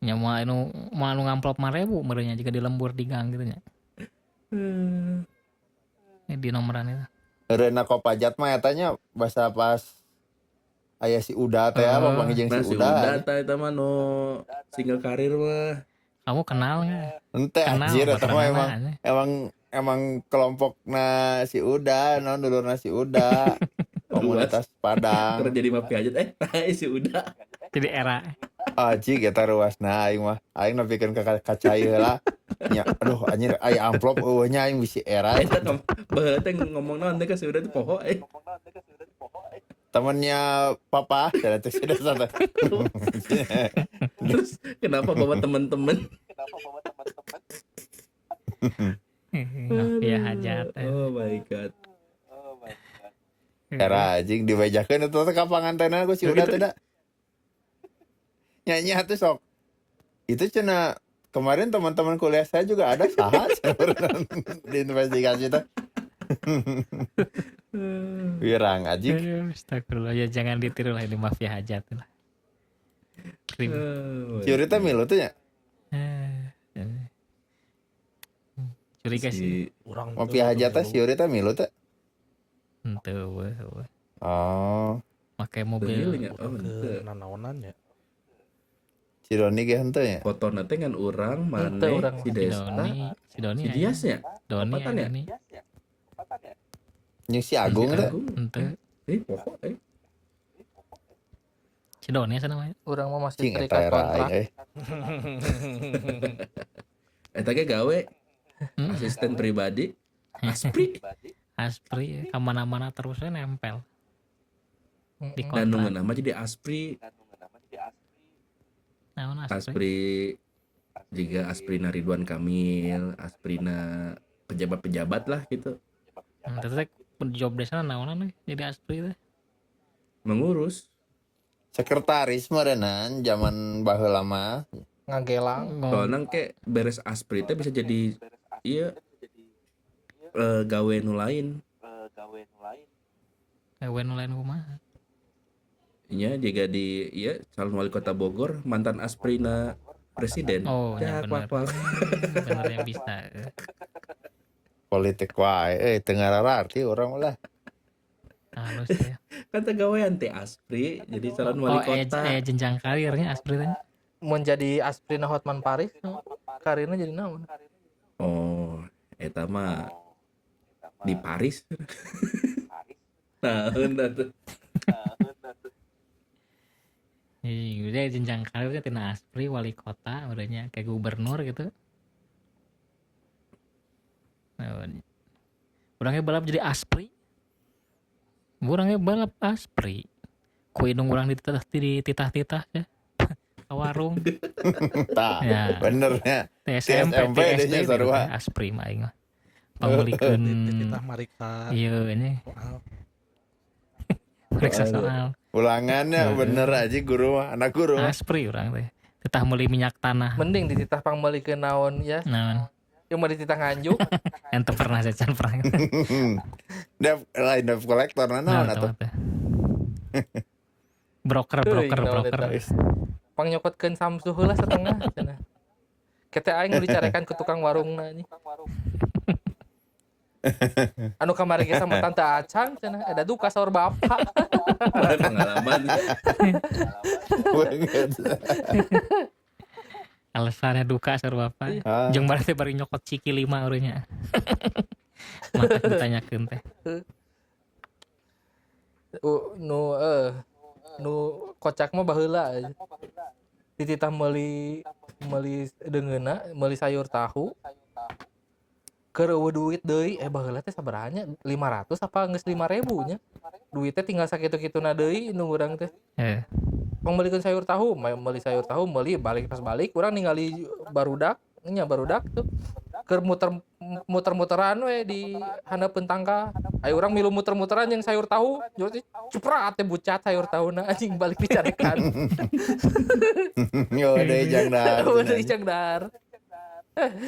Nya moal anu moal nu ngamplop 5000 meureunnya jika di lembur di gang gitu nya. Di nomoran itu. Reuna kopajat mah eta nya basa pas aya si Uda teh apa panggil jeung Nah, si si Uda. Uda tah eta mah nu single karir mah. Kamu kenal nggak? Henteu Kenal anjir eta mah barengan emang aja. emang emang kelompokna si Uda, naon dulurna si Uda. Komunitas Padang. Terus jadi mafia aja si Uda. Jadi era. Anjing eta ruasna aing mah. Aing nepikeun ka kacai heula. Nya aduh anjir aya amplop eueuh nya aing bisi era. Eta baheula teh ngomong naon teh ka si Uda teh poho euy. Temennya papa cenah teh si Uda teh. Terus kenapa bawa teman-teman? Mafia hajat. Oh my god. Era anjing dibejakeun eta teh ka pangantenan ku si Uda teh da. Nyanyi atuh sok. Itu cenah kemarin teman-teman kuliah saya juga ada saha di investigasi teh. Wirang anjing. Aduh, astagfirullah ya jangan ditiru lah ini mafia hajat lah. Ribet. Oh Si Uri teh milu teh nya. Curiga sih. Urang Mafia hajat teh si Uri teh milu teh. Henteu weh, weh. Oh, Make mobil. Mobil oh, henteu. Nanaonan nya. si Doni ge henteu nya. Foto nate ngan urang Henteu maneh urang si mah. Desta Doni, si Doni. si Dias nya Doni, Opatan ya? Doni. Jeung si Agung teh. Agung Henteu. Pokok Si Doni asa namanya. Urang mah masih Cing eta terikat era kontrak. aing euy. Eta ge gawe asisten pribadi Aspri Aspri kemana-mana terusnya nempel di dan nu kontrak. ngeunah mah jadi Aspri Naon Aspri? Aspri jika Asprina Ridwan Kamil Asprina pejabat-pejabat lah gitu. Terus teh Job desa naonan euy jadi aspri teh. Mengurus. Sekretaris meureunan zaman baheula mah. Ngagelang. Soalnya kayak beres aspri teh bisa jadi iya gawe nu lain. Gawe nu lain kumaha? Iya, jika di iya calon wali kota Bogor mantan asprina presiden. Oh, ya Dak, bener. wak, wak. Bener yang bisa. Politik wae euy teu ngararti urang lah. Halus ya. Kan teh gawean teh aspri jadi calon wali Oh, kota. jenjang karirnya aspri teh. Mun jadi Asprina Hotman Paris, karirna jadi naon? Oh, eta mah di Paris. Nah, atuh. Iya, udah jenjang karirnya tina aspri wali kota udahnya kayak gubernur gitu. Nah, orangnya balap jadi aspri. Orangnya balap aspri. Ku indung urang dititah-titah ya. Ke warung. Tah, Ya. bener nya. Di SMP, SMP di SD deh nya gitu sarua. teh, aspri mah aing mah. Pangmeulikeun Dititah mariksa ieu ini soal. periksa soal. Ulangannya bener aja guru mah, anak guru mah. Aspri urang teh. Titah meuli minyak tanah. Mending dititah pangmeulikeun naon ya. Naon? Yang mau dititah nganjuk. Ente pernah saya can pernah. Debt lain debt collector nah naon Nah, atuh. teh. Broker, Teuing broker, naon broker. eta. Pangnyokotkeun Samsu heula setengah cenah. Kete aing nu dicarekan ke tukang warungna anjing. Anu kamari ge sama tante Acang cenah, ada duka saur bapak. Pengalaman. Banget. Alasannya duka saur bapak. Ah. Jeung bareng teh bari nyokot ciki 5 urangnya. Mata ditanyakeun teh. Nu nu kocak mah baheula aja. Dititah meuli meuli deungeunna, meuli sayur tahu. Keur eueuh duit deui, baheula teh sabaraha nya? 500 apa geus 5.000 nya? Duitnya tinggal sakitu-kituna deui nu urang teh. Pangmeulikeun sayur tahu, meuli sayur tahu, meuli balik pas balik urang ningali barudak, nya barudak tuh. Keur muter muter-muteran we di handapeun tangka. Ayo urang milu muter-muteran yang sayur tahu, jadi ceprat teh bucat sayur tahuna anjing balik dicarekan. Yo deui jang dar. Udah icang dar.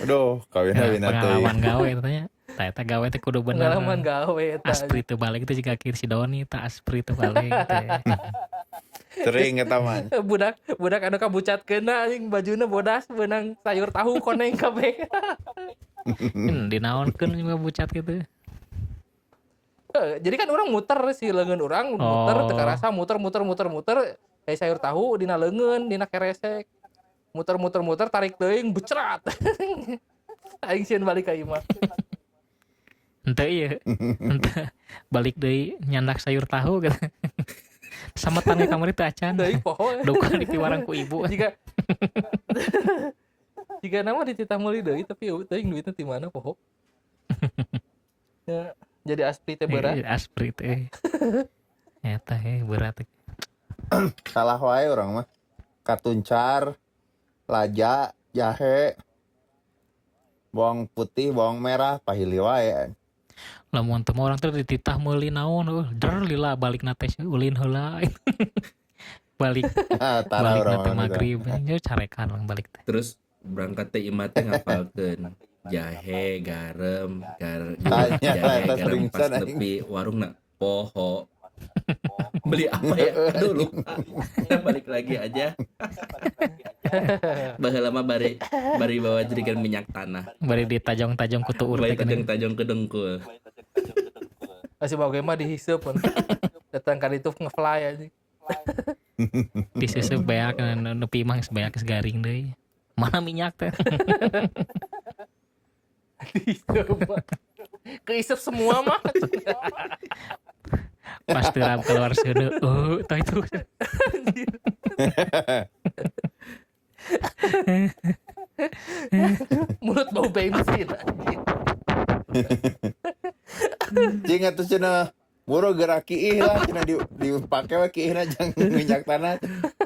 Aduh, kawin Ya, kawin atuh. pengalaman gawe tanya. Tah eta gawe teh kudu bener. Pengalaman gawe eta. Aspri teu balik teh jiga kieu si Doni tah aspri teu balik teh. Sering eta mah. Budak budak anu kabucatkeunna anjing bajuna bodas beunang sayur tahu koneng kabeh. Dinaonkeun juga bucat gitu. Jadi kan orang muter si leungeun urang muter Oh. teu karasa muter muter muter muter kayak sayur tahu dina leungeun dina keresek. Muter muter muter tarik teuing becrat. Aing sieun balik ka imah. Henteu ieu. Henteu balik deui nyandak sayur tahu gitu. Sama tangga kamari teh acan. Deui poho. Duka di piwarang ku ibu. Jika jika nama dititah meuli deui tapi eueuh teuing duitna ti mana poho. Ya, jadi aspri teh berat. Aspri teh. Eta berat. Salah wae urang mah. Katuncar, laja, jahe, bawang putih, bawang merah, pahili wae. Lamun teu mah urang teh dititah meuli naon der lila balik na teh ulin heula. Balik Tara balik urang na teh mah gitu. magrib nya carekan urang balik teh. Terus berangkat teh imah teh ngapalkeun jahe, garam, Tanya jahe, lah, eta garam sering pas pisan, aing. nepi warung na poho. Beli apa ya? Aduh lupa. Balik lagi aja. Baheula mah bari bawa jerigen minyak tanah. Bari ditajong-tajong ku tuur Bari teh geuning. tajong-tajong ke dengkul. Masih bawa mah dihiseup pun. Datang ka ditu ngefly anjing. Diseuseub beak nepi imah geus beak geus garing deui. Mana minyak teh? Dihiseup. Keisep semua mah. Pas terap keluar seuneu, tah itu. Mulut bau bensin anjing. Cing atuh cenah muro gerak kiih lah cenah dipake we kiihna jang minyak tanah.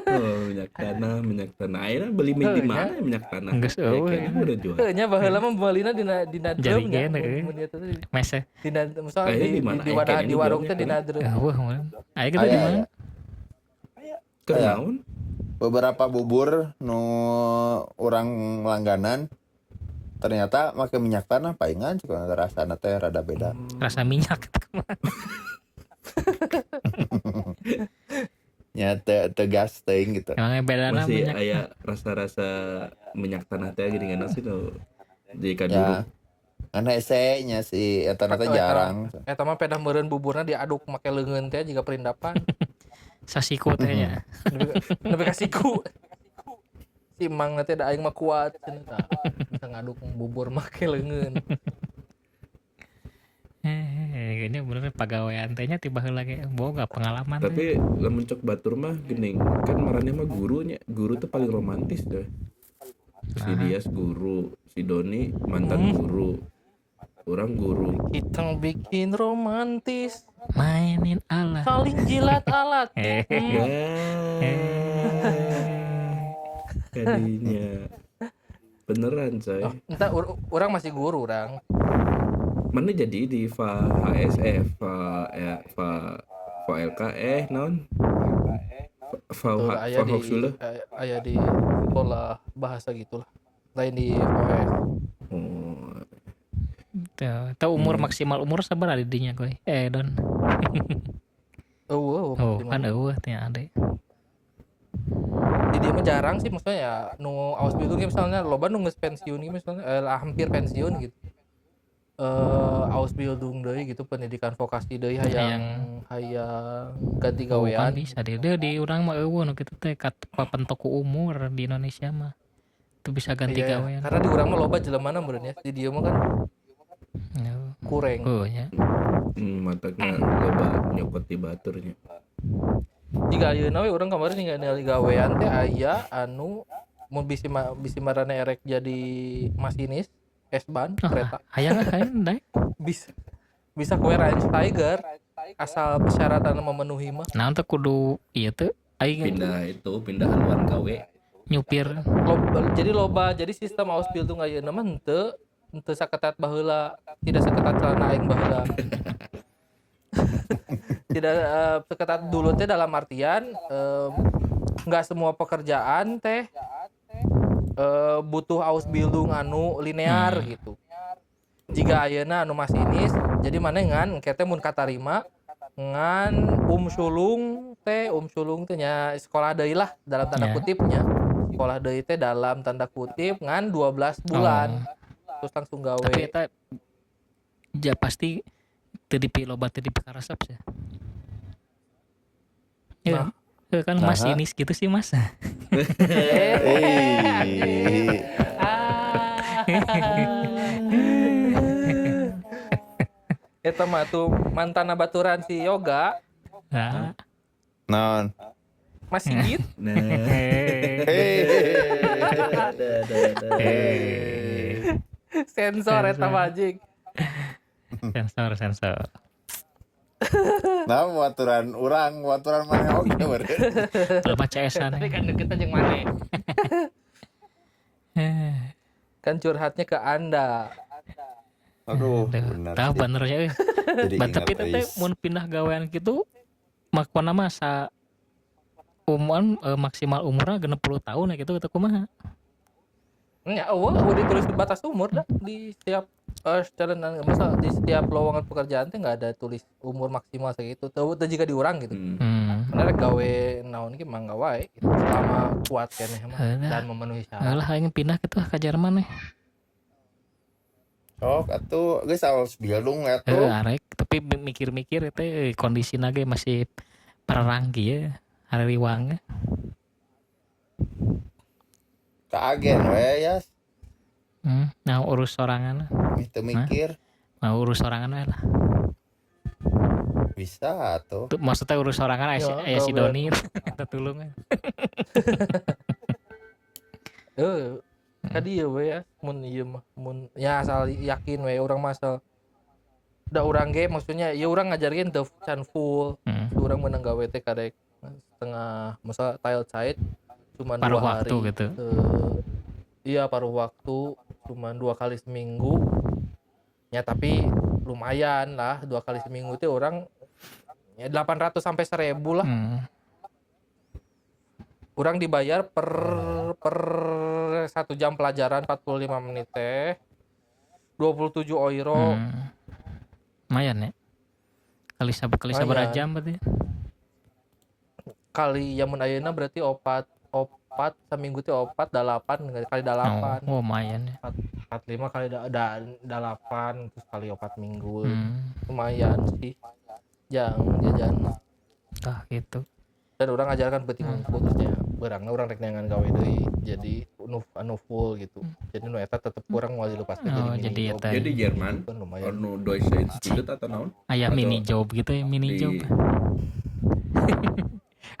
Oh, minyak tanah, minyak tanah. Akhirnya beli di mana ya minyak tanah? Geus eueuh. Kayaknya udah jual. Heuh nya baheula mah beulina dina drum nya. Mese. Dina misalnya di wadah di warung teh dina drum. Eueuh meureun. Aya kitu di mana? Kenaon? Beberapa bubur nu urang langganan ternyata make minyak tanah palingan juga rasana teh rada beda. Rasa minyak nya tegas teuing gitu. Emangnya bedana masih minyak. Aya rasa-rasa minyak tanah teh gini kan sih tuh di kaduruk. Karena hese nya si eta teh jarang. Eta mah pedah meureun buburna diaduk make leungeun teh jiga perindapan. Sasiku teh nya. Nepi ka siku. Si mang teh da aing mah kuat cenah tah. Bisa ngaduk bubur make leungeun. Ini bener pagawean teh nya tiba heula ge boga pengalaman. Tapi lamun cek batur mah geuning kan marane mah gurunya, guru tuh paling romantis deh. Si Dias guru, si Doni mantan guru. Orang guru. Kita bikin romantis. Mainin alat. Saling jilat alat. Kadinya. Beneran coy. Oh, entah orang masih guru orang. Mana jadi di VHSF, VLK naon? VH Hochschule. Aya di sekolah bahasa gitulah. Lain di VHS. Oh. Tahu umur maksimal umur sabar di dinya koy. Don. Eueuh, oh, kan eueuh teh ade. Di dia mah jarang sih maksudnya ya nu Ausbildung misalnya loba nu geus pensiun misalnya hampir pensiun gitu. Ausbildung deui gitu pendidikan vokasi deui hayang ganti gawean. Kan bisa deh di urang mah eueuh nu kitu teh kapentok ku umur di Indonesia mah. Itu bisa ganti gawean. Karena di urang mah loba jelemana meureun ya. Di dieu mah kan kurang. Oh ya. Matakna loba nyokot di baturnya. Jika ayeuna we urang kemarin ningali gawean teh aya anu mun bisi bisi marana erek jadi masinis S-Bahn kereta. Hayang hayang daek. Bisa kue Ranch Tiger asal persyaratan memenuhi mah. Nah, teh kudu ieu teh aing pindah itu pindah haluan gawe nyupir. Jadi loba jadi sistem Ausbildung ayeuna mah henteu saketat baheula, tidak seketat celana aing baheula. Tidak seketat dulu teh dalam artian enggak semua pekerjaan teh butuh Ausbildung anu linear gitu. Jika ayeuna anu masinis, jadi maneh ngan engke teh mun katarima ngan umsulung teh nya sekolah deui lah dalam tanda kutipnya. Sekolah deui teh dalam tanda kutip ngan 12 bulan. Terus langsung gawe. Tapi eta ja pasti teu dipiloba teu dipikaresep sih. Ya. Nah. Kan masinis gitu sih mas. Eta mah tuh mantan abaturan si Yoga. Nah. Non. Mas Sigit. Nah. Sensor eta mah anjing. Sensor. Nah, waturan urang, waturan mana oge meureun. Loba CS-an. Tapi kan deket jeung maneh. Kan curhatnya ke Anda. Aduh, bener. Tah bener ya euy. Tapi teh mun pindah gawean kitu makona mah sa umur maksimal umurna 60 tahun ya gitu atau kumaha? Ya, eueuh ditulis batas umur dah di setiap challenge masa di setiap lowongan pekerjaan teh enggak ada tulis umur maksimal segitu. Teu jika diurang gitu. Bener gawe naon ge mangga wae gitu selama kuat keneh mah dan memenuhi syarat. Lah aing pindah kitu ka Jerman nih. Sok atuh geus Ausbildung atuh. Heuh arek tapi mikir-mikir teh kondisina ge masih perang kieu hariwang. Ka agen we ya. Nah urus sorangan. Itu mikir. Nah, urus sorangan we lah. Bisa atuh. Maksudnya urus sorangan aya si Doni eta tulung. Heuh. Tadi ya we ya, mun ieu mah mun ya asal yakin we urang mah asal da urang ge maksudnya ya urang ngajarkeun teu can full. Urang meunang gawe teh karek setengah masa Teilzeit cuman Paruh 2 waktu hari gitu. Iya paruh waktu cuman 2 kali seminggu. Ya tapi lumayan lah 2 kali seminggu teh orang ya 800 sampai 1000 lah. Orang dibayar per 1 jam pelajaran 45 menit teh 27 euro. Lumayan ya. Kali sabaraha jam berarti? Kali ya mun ayeuna berarti 4 seminggu teh 4 8 kali 8. Oh, lumayan ya. 45 kali 8 terus kali 4 minggu. Lumayan sih. Jang jajan. Tah gitu. Dan orang ngajarkan penting terusnya berangna urang rek neangan gawe deui. Jadi anu full gitu. Jadi nu eta tetep kurang moal dilepaskeun jadi mini jadi job. eta. Jadi Jerman lumayan. Anu Deutsche Institut atau naon? Aya mini job gitu ya, mini job.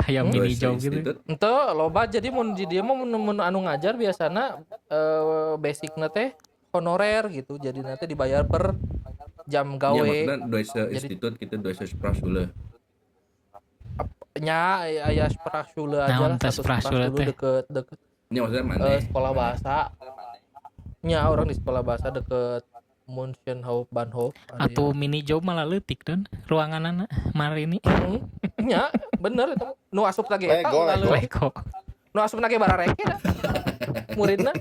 Aya mini job gitu. Ente loba jadi mun di dieu mah mun anu ngajar biasana basicna teh honorer gitu. Jadi nanti dibayar per jam gawe. Ya maksudna Deutsche Institut gitu, Deutsche Sprachschule. Nya aya Sprachschule aja lah, satu Sprachschule deket deket. Nya maksudnya mana? Sekolah bahasa. Nya orang di sekolah bahasa deket München Hauptbahnhof. Atau mini job malah leutik don ruanganana mari ini. Nya bener itu nu asup lagi eta lego. Nu asup lagi barareke da. Muridna.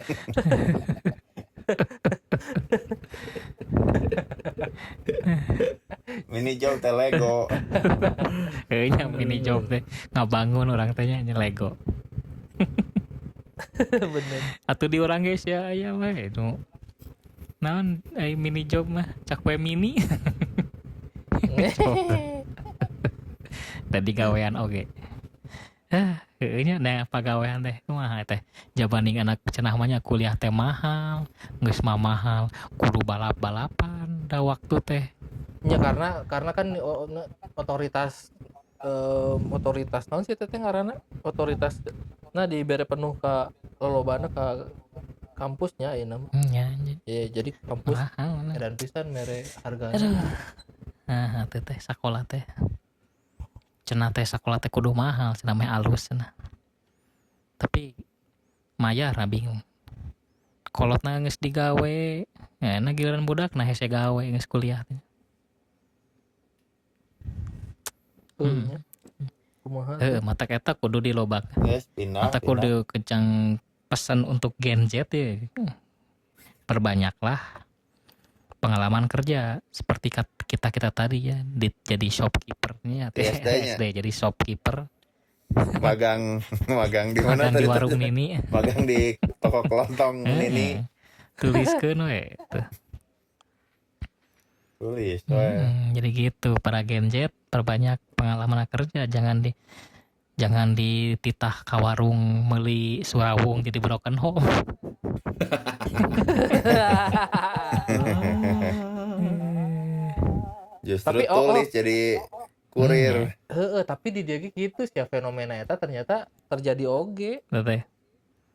Mini job teh Lego. Kayaknya mini job teh ngabangun orang teh nya Lego. Bener. Atuh di urang geus ya aya we nu. Naon ai mini job mah cak we mini. Tadi gawean oge. Heueuh nya nah pagawean teh kumaha teh jabanding anak cenah mah nya kuliah teh mahal, geus mah mahal, kudu balap-balapan da waktu teh. Ya karena kan otoritas otoritas naon sih teh ngaranna? Otoritas nah dibere penuh ka lolobana ka kampusnya ayeuna mah. Nya. Ya jadi kampus edan pisan mere hargana. Aduh. Nah, teh teh sakola teh. Cenah teh sakola teh kudu mahal, cenah meh alus cenah. Tapi mayar bingung. Kolotna geus digawe, nah giliran budak nah hese gawe geus kuliah teh. Kumaha? Mata eta kudu dilobak. Yes, pindah. Mata kudu kencang pesan untuk Gen Z ya. Perbanyaklah pengalaman kerja seperti kita-kita tadi ya, jadi shopkeepernya SD jadi shopkeeper. Magang di mana tadi? Di warung Nini. Magang di toko kelontong Nini. Tuliskeun we tuh. Tulis we. Jadi gitu para Gen Z perbanyak pengalaman kerja, jangan dititah ka warung meuli surawung jadi broken home. Justru tapi, tulis jadi kurir. Tapi di dia gitu sih ya, fenomena eta ternyata terjadi oge. Betul.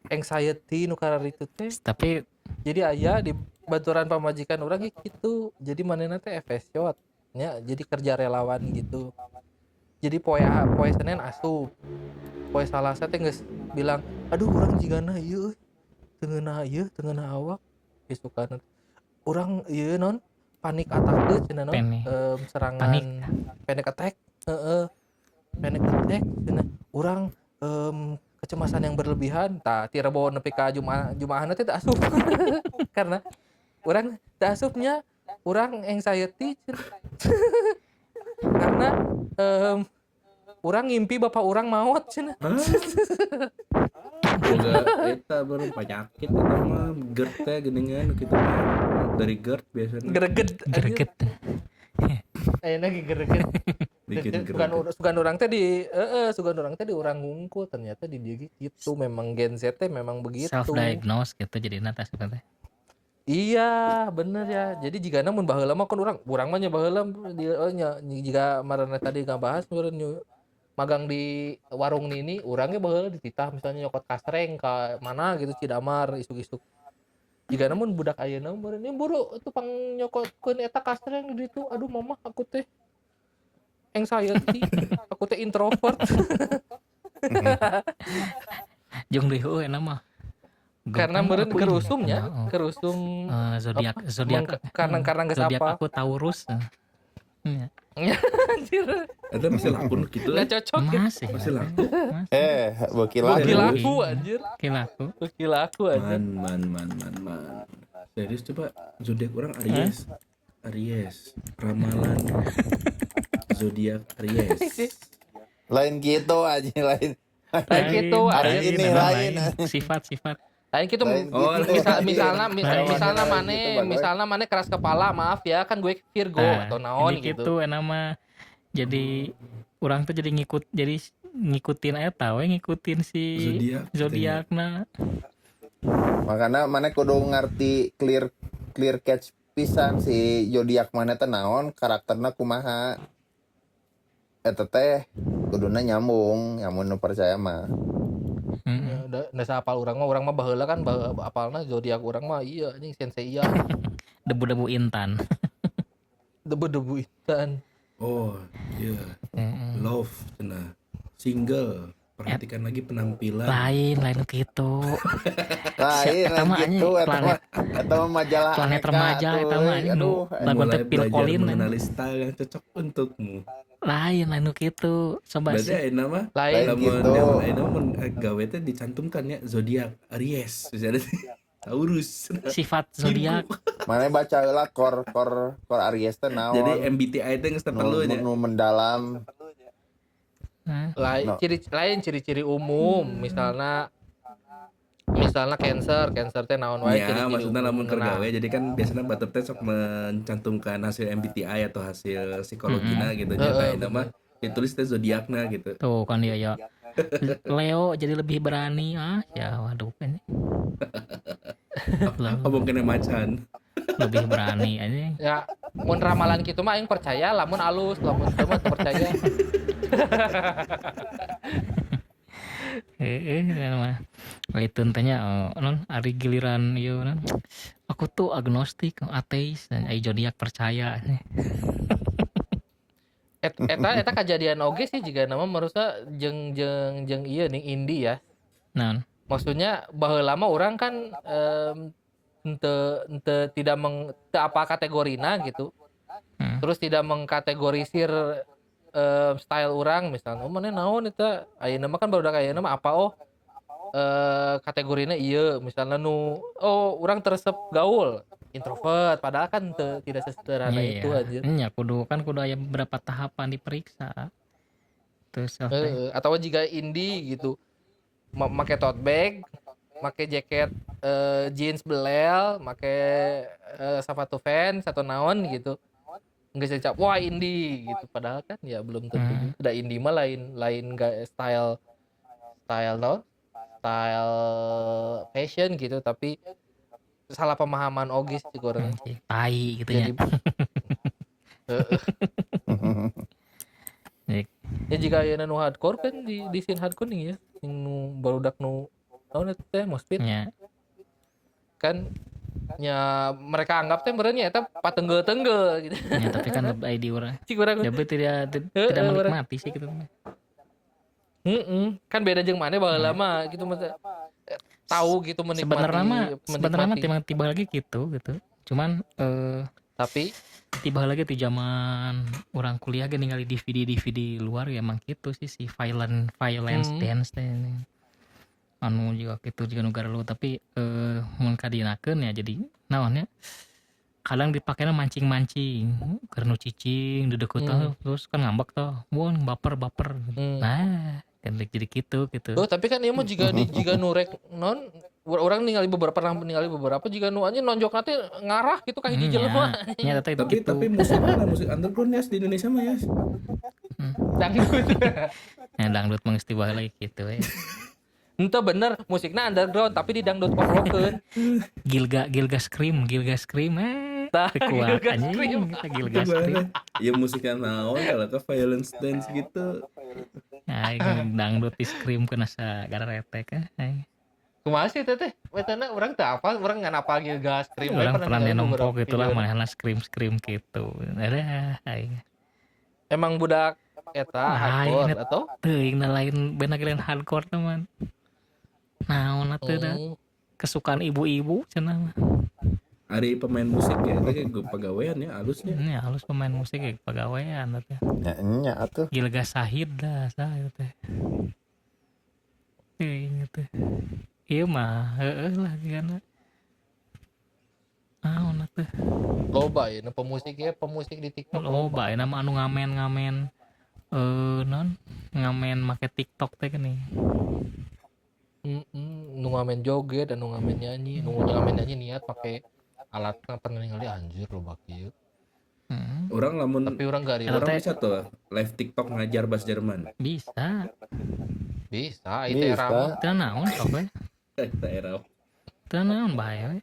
Anxiety nu kararitu teh. Tapi jadi aya di baturan pamajikan urang gitu. Jadi manehna teh FSJ nya, jadi kerja relawan gitu. Jadi poe Senin asup. Poe Salasa teh geus bilang, "Aduh urang jigana ieu teu ngeunah ieu, teu ngeunah awak." Isukan urang ieu non panik attack cenah non serangan panic attack, heeh. Panic attack cenah urang kecemasan yang berlebihan tah ti Rebo nepi ka Jumaahna teh teu asup. Karena urang teu asupnya, urang anxiety cenah. Karena urang ngimpi bapak urang maot cenah. Boga eta baru penyakit eta mah GERD teh geuningan kitu mah. Dari GERD biasanya. Greget. Ayeuna ge greget. Bukan sugan urang teh di sugan urang teh di urang ngungkul ternyata di dieu gitu memang Gen Z teh memang begitu. Self diagnose gitu jadina teh sebenarnya. Iya, bener ya. Jadi jigana mun baheula mah kan urang mah nya baheula nya jiga marana tadi ngabahas meureun magang di warung Nini, urang ge baheula dititah misalnya nyokot kasreng ka mana gitu Cidamar isuk-isuk. Jigana mun budak ayeuna meureun buru atuh pang nyokotkeun eta kasreng di ditu. Aduh mamah aku teh anxiety, aku teh introvert. Jeung deui heueuh enak mah. Karena meureun keur usumnya, keur usum zodiak zodiak karena geus zodiak apa. Aku Taurus. Iya. Anjir. Eta masih laku nu kitu. Nggak cocok. Masih. Masih laku. Beuki Beuki laku. laku anjir. Beuki laku. Beuki laku anjir. Man man man man. Serius coba zodiak orang Aries. Aries, ramalan zodiak Aries. Lain gitu aja lain. Lain gitu Aries ini lain. Sifat-sifat. Lain gitu, oh, misalnya misalnya mane gitu, misalnya mane keras kepala, maaf ya kan gue Virgo nah, atau naon gitu. Gitu nama jadi orang tuh jadi ngikutin eta we ngikutin si zodiakna. Makanya mane kudu ngerti clear catch pisan si zodiak mane teh naon, karakterna kumaha. Eta teh kuduna nyambung, nyamun nu percaya mah. Ya, udah apal urang mah baheula kan apalna zodiak urang mah iya anjing sensei iya. Debu-debu intan. Debu-debu intan. Oh, iya. Yeah. Love cenah. Single. Perhatikan lagi penampilan. Lain gitu. Lain gitu eta mah majalah Planet Remaja eta mah anjing. Aduh, lagu teh Phil Collins mengenali style yang cocok untukmu. Lain gitu. Coba berarti ayeuna mah lain gitu. Ayeuna mah gawe teh dicantumkan ya zodiak Aries misalnya Taurus. Sifat zodiak. Mana baca heula kor Aries teh naon. Jadi MBTI teh geus perlu nya. Nu mendalam. Lain no. Lain ciri-ciri umum, misalnya cancer teh naon wae ya, ciri-ciri. Maksudnya lamun keur gawe jadi kan biasanya batur teh sok mencantumkan hasil MBTI atau hasil psikologina gitu nya tah eta mah ditulis teh zodiakna gitu. Tuh kan dia ya. Leo jadi lebih berani ya waduh ini. Oh mungkin macan. Lebih berani aja. Ya, mun ramalan kitu mah aing percaya, lamun alus, lamun teu mah teu percaya. Mah. Itu tanya non ari giliran ieu non. Aku tuh agnostik, ateis, dan ai zodiak percaya. Eta kejadian oge sih jiga nama marusa jeung ieu nih indie ya. Naon? Maksudnya baheula lama orang kan ente tidak teu apa kategorina gitu. Terus tidak mengkategorisir style orang misalnya, oh mana naon eta ayeuna mah kan barudak ayeuna mah apa kategorina ieu misalnya nu oh orang teresep gaul introvert padahal kan tidak sesederhana itu anjir. Nya kudu aya beberapa tahapan diperiksa. Terus atau jika indie gitu make tote bag, make jaket jeans belel, make sepatu Vans atau naon gitu. Nggak bisa wah indie gitu padahal kan ya belum tentu. Udah indie mah lain gak style no? Style fashion gitu tapi salah pemahaman ogis sih orang. Tai gitu ya. Ya jika ayeuna nu hardcore kan di scene hardcore nih ya, nu barudak nu naon eta teh moshpit. Ya. Kan ya mereka anggap teh meureun nya eta patenggel-tenggel gitu. Ya, tapi kan lebih di urang. Tapi tidak menikmati sih gitu. Kan beda jeung maneh baheula mah gitu maksudnya. Tahu gitu menikmati. Sebenarnya mah tiba lagi gitu. Cuman tapi tiba lagi di zaman orang kuliah ge ningali DVD luar ya emang gitu sih si violence dance teh. Anu juga gitu juga nu garelu tapi mun kadinakeun ya jadi naon nya kadang dipakainya mancing-mancing keur nu cicing dideukeut terus kan ngambek toh mun baper nah kan jadi gitu. Oh tapi kan ieu mah jiga nu rek non orang ningali beberapa jiga nu anjing nonjokna teh ngarah gitu ka hiji jelema. Nya tapi gitu. Tapi musik mana musik underground ya di Indonesia mah ya. Dangdut. Ya dangdut mah geus tiba lagi gitu we. Ente bener musiknya underground tapi di dangdut koplokeun. Gilga Scream kuat anjing Gilga Scream. Ya musiknya naon kalau ke violence dance gitu. Nah, dangdut di scream kena sagara retek eh. Kumaha sih teteh? Wetana urang teu apal, urang ngan apal Gilga Scream. Urang pernah nempo gitu lah manehna scream gitu. Ada aing. Emang budak eta Lain, hardcore et. Atau Teuing da lain bena lain hardcore teman. Naon atuh da kesukaan ibu-ibu cenah mah. Ari pemain musik ya, itu kayak gue pagawean ya, alusnya. Ini halus pemain musik ya pagawean atuh. Nya nya atuh. Gilga Sahid dah sah itu teh. Teuing teh. Ieu mah heueuh lah gimana. Naon atuh. Loba ya, nu pemusik ya, pemusik di TikTok Loba ya nama anu ngamen-ngamen non ngamen make TikTok teh gini. Nu ngamen joget, anu ngamen nyanyi, nu ngamen nyanyi niat pakai alat pernah ningali anjir loba kieu. Orang lamun Tapi orang gak Eta orang teh bisa tuh live TikTok ngajar bahasa Jerman. Bisa. Bisa, itu era Bisa. mah. Teu naon sok we. Daerah. Teu naon bae we.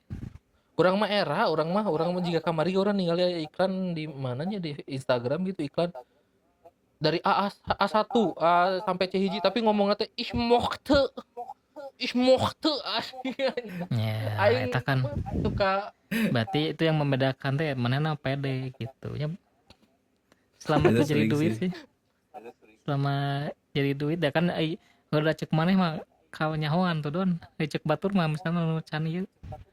Urang mah era, urang mah jika kamari urang ningali aya iklan di mananya di Instagram gitu iklan dari A, A, A1 A sampai C hiji tapi ngomongnya teh ich mochte ich mochte asli. Ya, Aing eta kan suka berarti itu yang membedakan teh manehna pede gitu nya. Selama Itu itu jadi sering duit sih. sih. Selama jadi duit dah kan ai udah cek maneh mah kau nyahoan tuh don. Ai cek batur mah misalnya nu can ieu.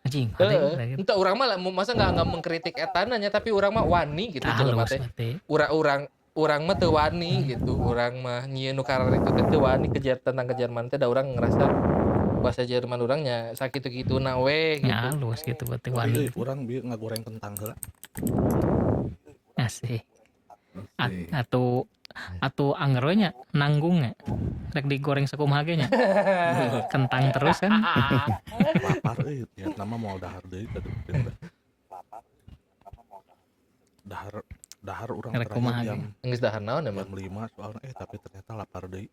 Anjing, hade Heeh. lah gitu. Entah urang mah lah, masa nggak mengkritik etana nya tapi urang mah wani gitu Tah jelema halus teh. berarti. Urang urang urang mah teu wani gitu. Urang mah nyieun nu kararitu teh teu wani kejar tentang ke Jerman teh da urang ngerasa bahasa Jerman urangnya sakitu-kituna we Ya gitu. halus gitu berarti Tapi wani. euy, urang bieu ngagoreng kentang heula. Asih. Asik. Atau atau anger we nya nanggung nya. Rek digoreng sakumaha ge nya. Kentang terus kan. Lapar euy, niat nama mau dahar deui tadi teh. Dahar dahar urang Rek terakhir kumaha ge. jam Geus dahar naon emang? jam 5 soalnya tapi ternyata lapar deui.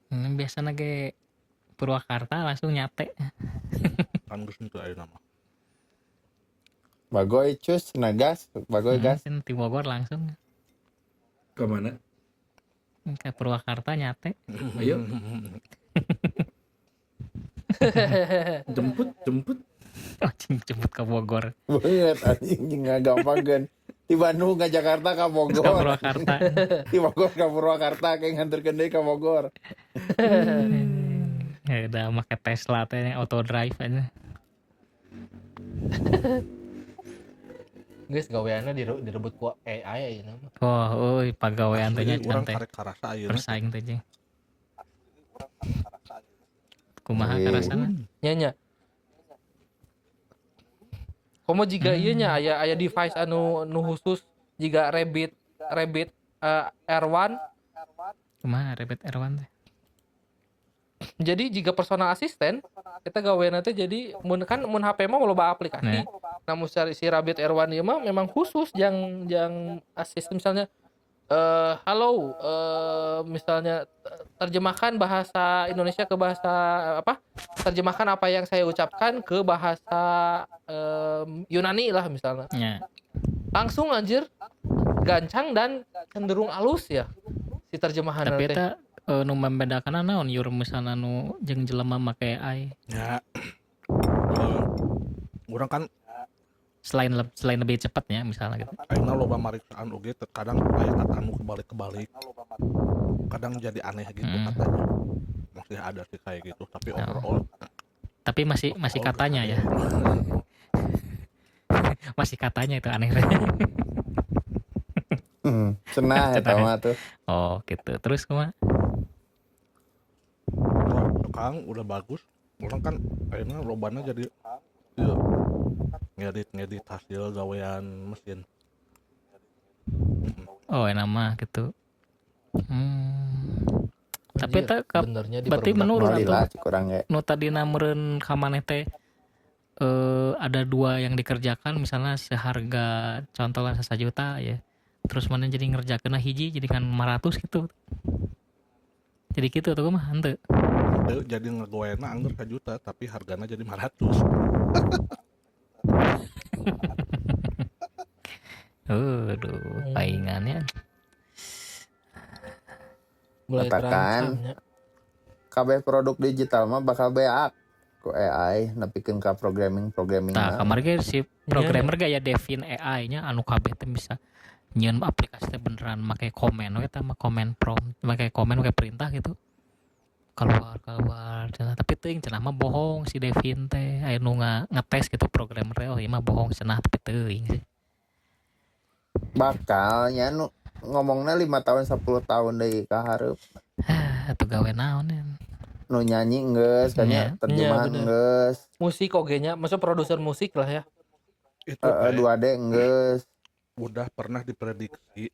Biasana ge Purwakarta langsung nyate. Kan geus henteu ayeuna mah. Bagoy cus nagas, bagoy gas. Di Bogor langsung Kemana? ke Purwakarta nyate. Ayo. Jemput, jemput. Oh, jemput ke Bogor. Banget anjing nggak gampang kan. Di Bandung ke Jakarta ke Ke Bogor. Purwakarta. Di Bogor ke Purwakarta kayak nganterkeun deui ke Bogor. Ya udah make Tesla teh auto drive aja. Geus gaweanna direbut ku AI ayeuna mah. Oh, euy pagawean teh nya Asli, urang can teh. karek karasa ayeuna. Bersaing teh jeung. Kumaha Iya. karasana? Nya nya. Komo jiga ieu nya aya aya device anu nu khusus jiga Rabbit Rabbit R1. Kumaha Rabbit R1 teh? Jadi jika personal assistant kita gawean teh jadi mun kan mun HP mah loba aplikasi. Nah. Namun si Rabbit R1 ieu mah memang khusus yang asisten misalnya halo misalnya terjemahkan bahasa Indonesia ke bahasa apa? Terjemahkan apa yang saya ucapkan ke bahasa Yunani lah misalnya. Ya. Langsung anjir gancang dan cenderung alus ya si terjemahan Tapi teh. eta nu membedakan naon yur misalna nu jeung jelema make AI Ya. Urang kan selain selain lebih cepatnya misalnya gitu. ayeuna loba mariksaan oge terkadang aya kata anu kebalik-kebalik. Kadang jadi aneh gitu katanya. Masih ada sih kayak gitu, tapi Oh. overall Tapi masih masih overall katanya ya. Masih katanya itu aneh. Cenah eta Cenah. mah tuh. Oh, gitu. Terus kumaha? Wah, sekarang udah bagus. Orang kan akhirnya lobana jadi iya, ngedit-ngedit hasil gawean mesin. Oh, enak mah gitu. Tapi Anjir, eta benernya berarti diperbudak menurun Meuli atuh. lah cik urang ge. Nu tadina meureun ka maneh teh ada dua yang dikerjakan misalnya seharga contohnya 1 juta ya. Terus mana jadi ngerjakeun hiji jadi kan 500 gitu. Jadi gitu tuh mah henteu. Teu jadi ngegoena anggur juta tapi hargana jadi 500. Aduh, paingannya. Mulai Katakan. terancamnya. Kabeh produk digital mah bakal beak ku AI nepikeun ka programming-programming Tah, mah. kamari ge si programmer gaya Devin AI nya anu kabeh teh bisa Nyieun aplikasi teh beneran make komen we eta mah komen prompt, make komen make perintah gitu. Keluar keluar cenah, tapi teuing cenah mah bohong si Devin teh aya nu ngetes gitu programmer teh, oh ieu mah bohong cenah, tapi teuing sih. Bakal nya nu ngomongna 5 tahun 10 tahun deui ka hareup. Atuh gawe naon ya. Nu nyanyi geus kan nya, terjemahan bener. Geus. Musik oge nya, maksudnya produser musik lah ya. Itu Heeh, teh 2D geus. Udah pernah diprediksi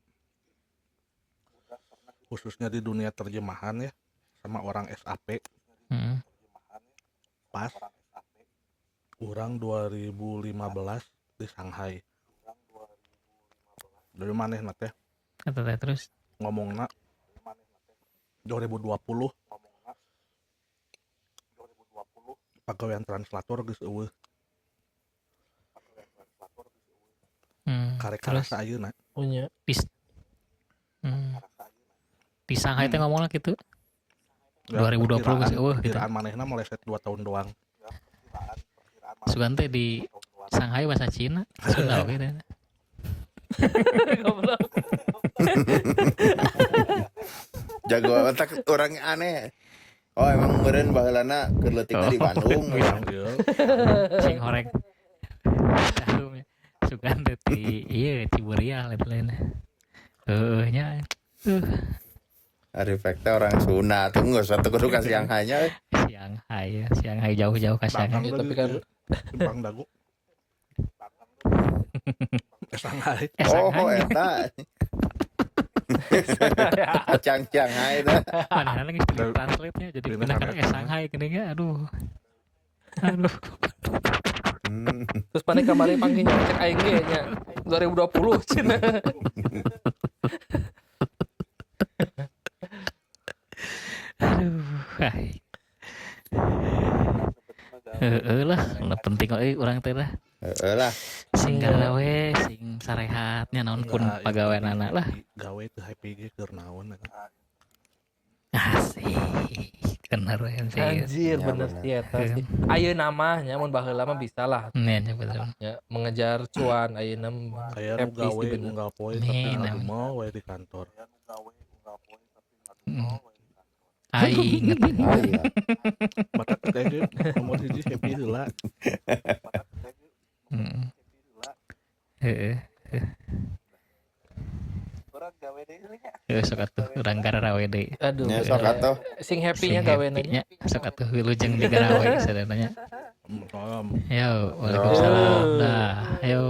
khususnya di dunia terjemahan ya sama orang SAP pas orang 2015 di Shanghai. Dari maneh teh Kata teh terus ngomongna 2020 pagawean translator geus eueuh. Karek Terus karasa ayeuna. Punya. Di Shanghai teh ngomongna gitu. Ya, 2020 geus eueuh gitu. Perkiraan manehna meleset 2 tahun doang. Sugan teh di Shanghai bahasa Cina. Sunda oge teh. Goblok. Jago otak orang aneh. Oh emang meureun baheulana keur leutikna di Bandung. Urang ieu Sing horeng. Sarum ya. Sugan teh di ieu Ciburial eta lain. Heueuh nya. Arifek teh orang Sunda tuh geus satu kudu ka Shanghai nya. Shanghai ya, Shanghai jauh-jauh ka Shanghai. Datang Ya, tapi kan Simpang Dago. Shanghai. Oh Shanghai. eta. Kacang Shanghai teh. Mana lagi translate-nya jadi Dari pindah ke Shanghai. Shanghai gini ge aduh. Aduh. Terus pane kamari panggilnya cek aing ge nya 2020 cenah. Aduh. Ai. Heeh lah, nu penting euy urang teh lah. Heeh lah. Sing gawe, sing sarehatnya naon pun Enggak, pagaweanana lah. Gawe teu happy ge keur naon eta. Asik. Bener ya sih. Anjir Ya, bener bener. sih eta sih. Ayeuna mah nya mun baheula mah bisa lah Nih, nya betul. ya mengejar cuan ayeuna mah Aya nu happy gawe sih bener. unggal poe tapi Nih, nah. ngadu we di kantor. Aing inget. Ah, iya. Mata teh ge nomor hiji happy heula. Heeh. Heeh, sok atuh urang garawe deui. Aduh. Nya sok atuh. Sing happy-nya Sing gawe happy-nya, sok atuh wilujeng di garawe sadayana. Salam. Yo, waalaikumsalam. Dah, ayo.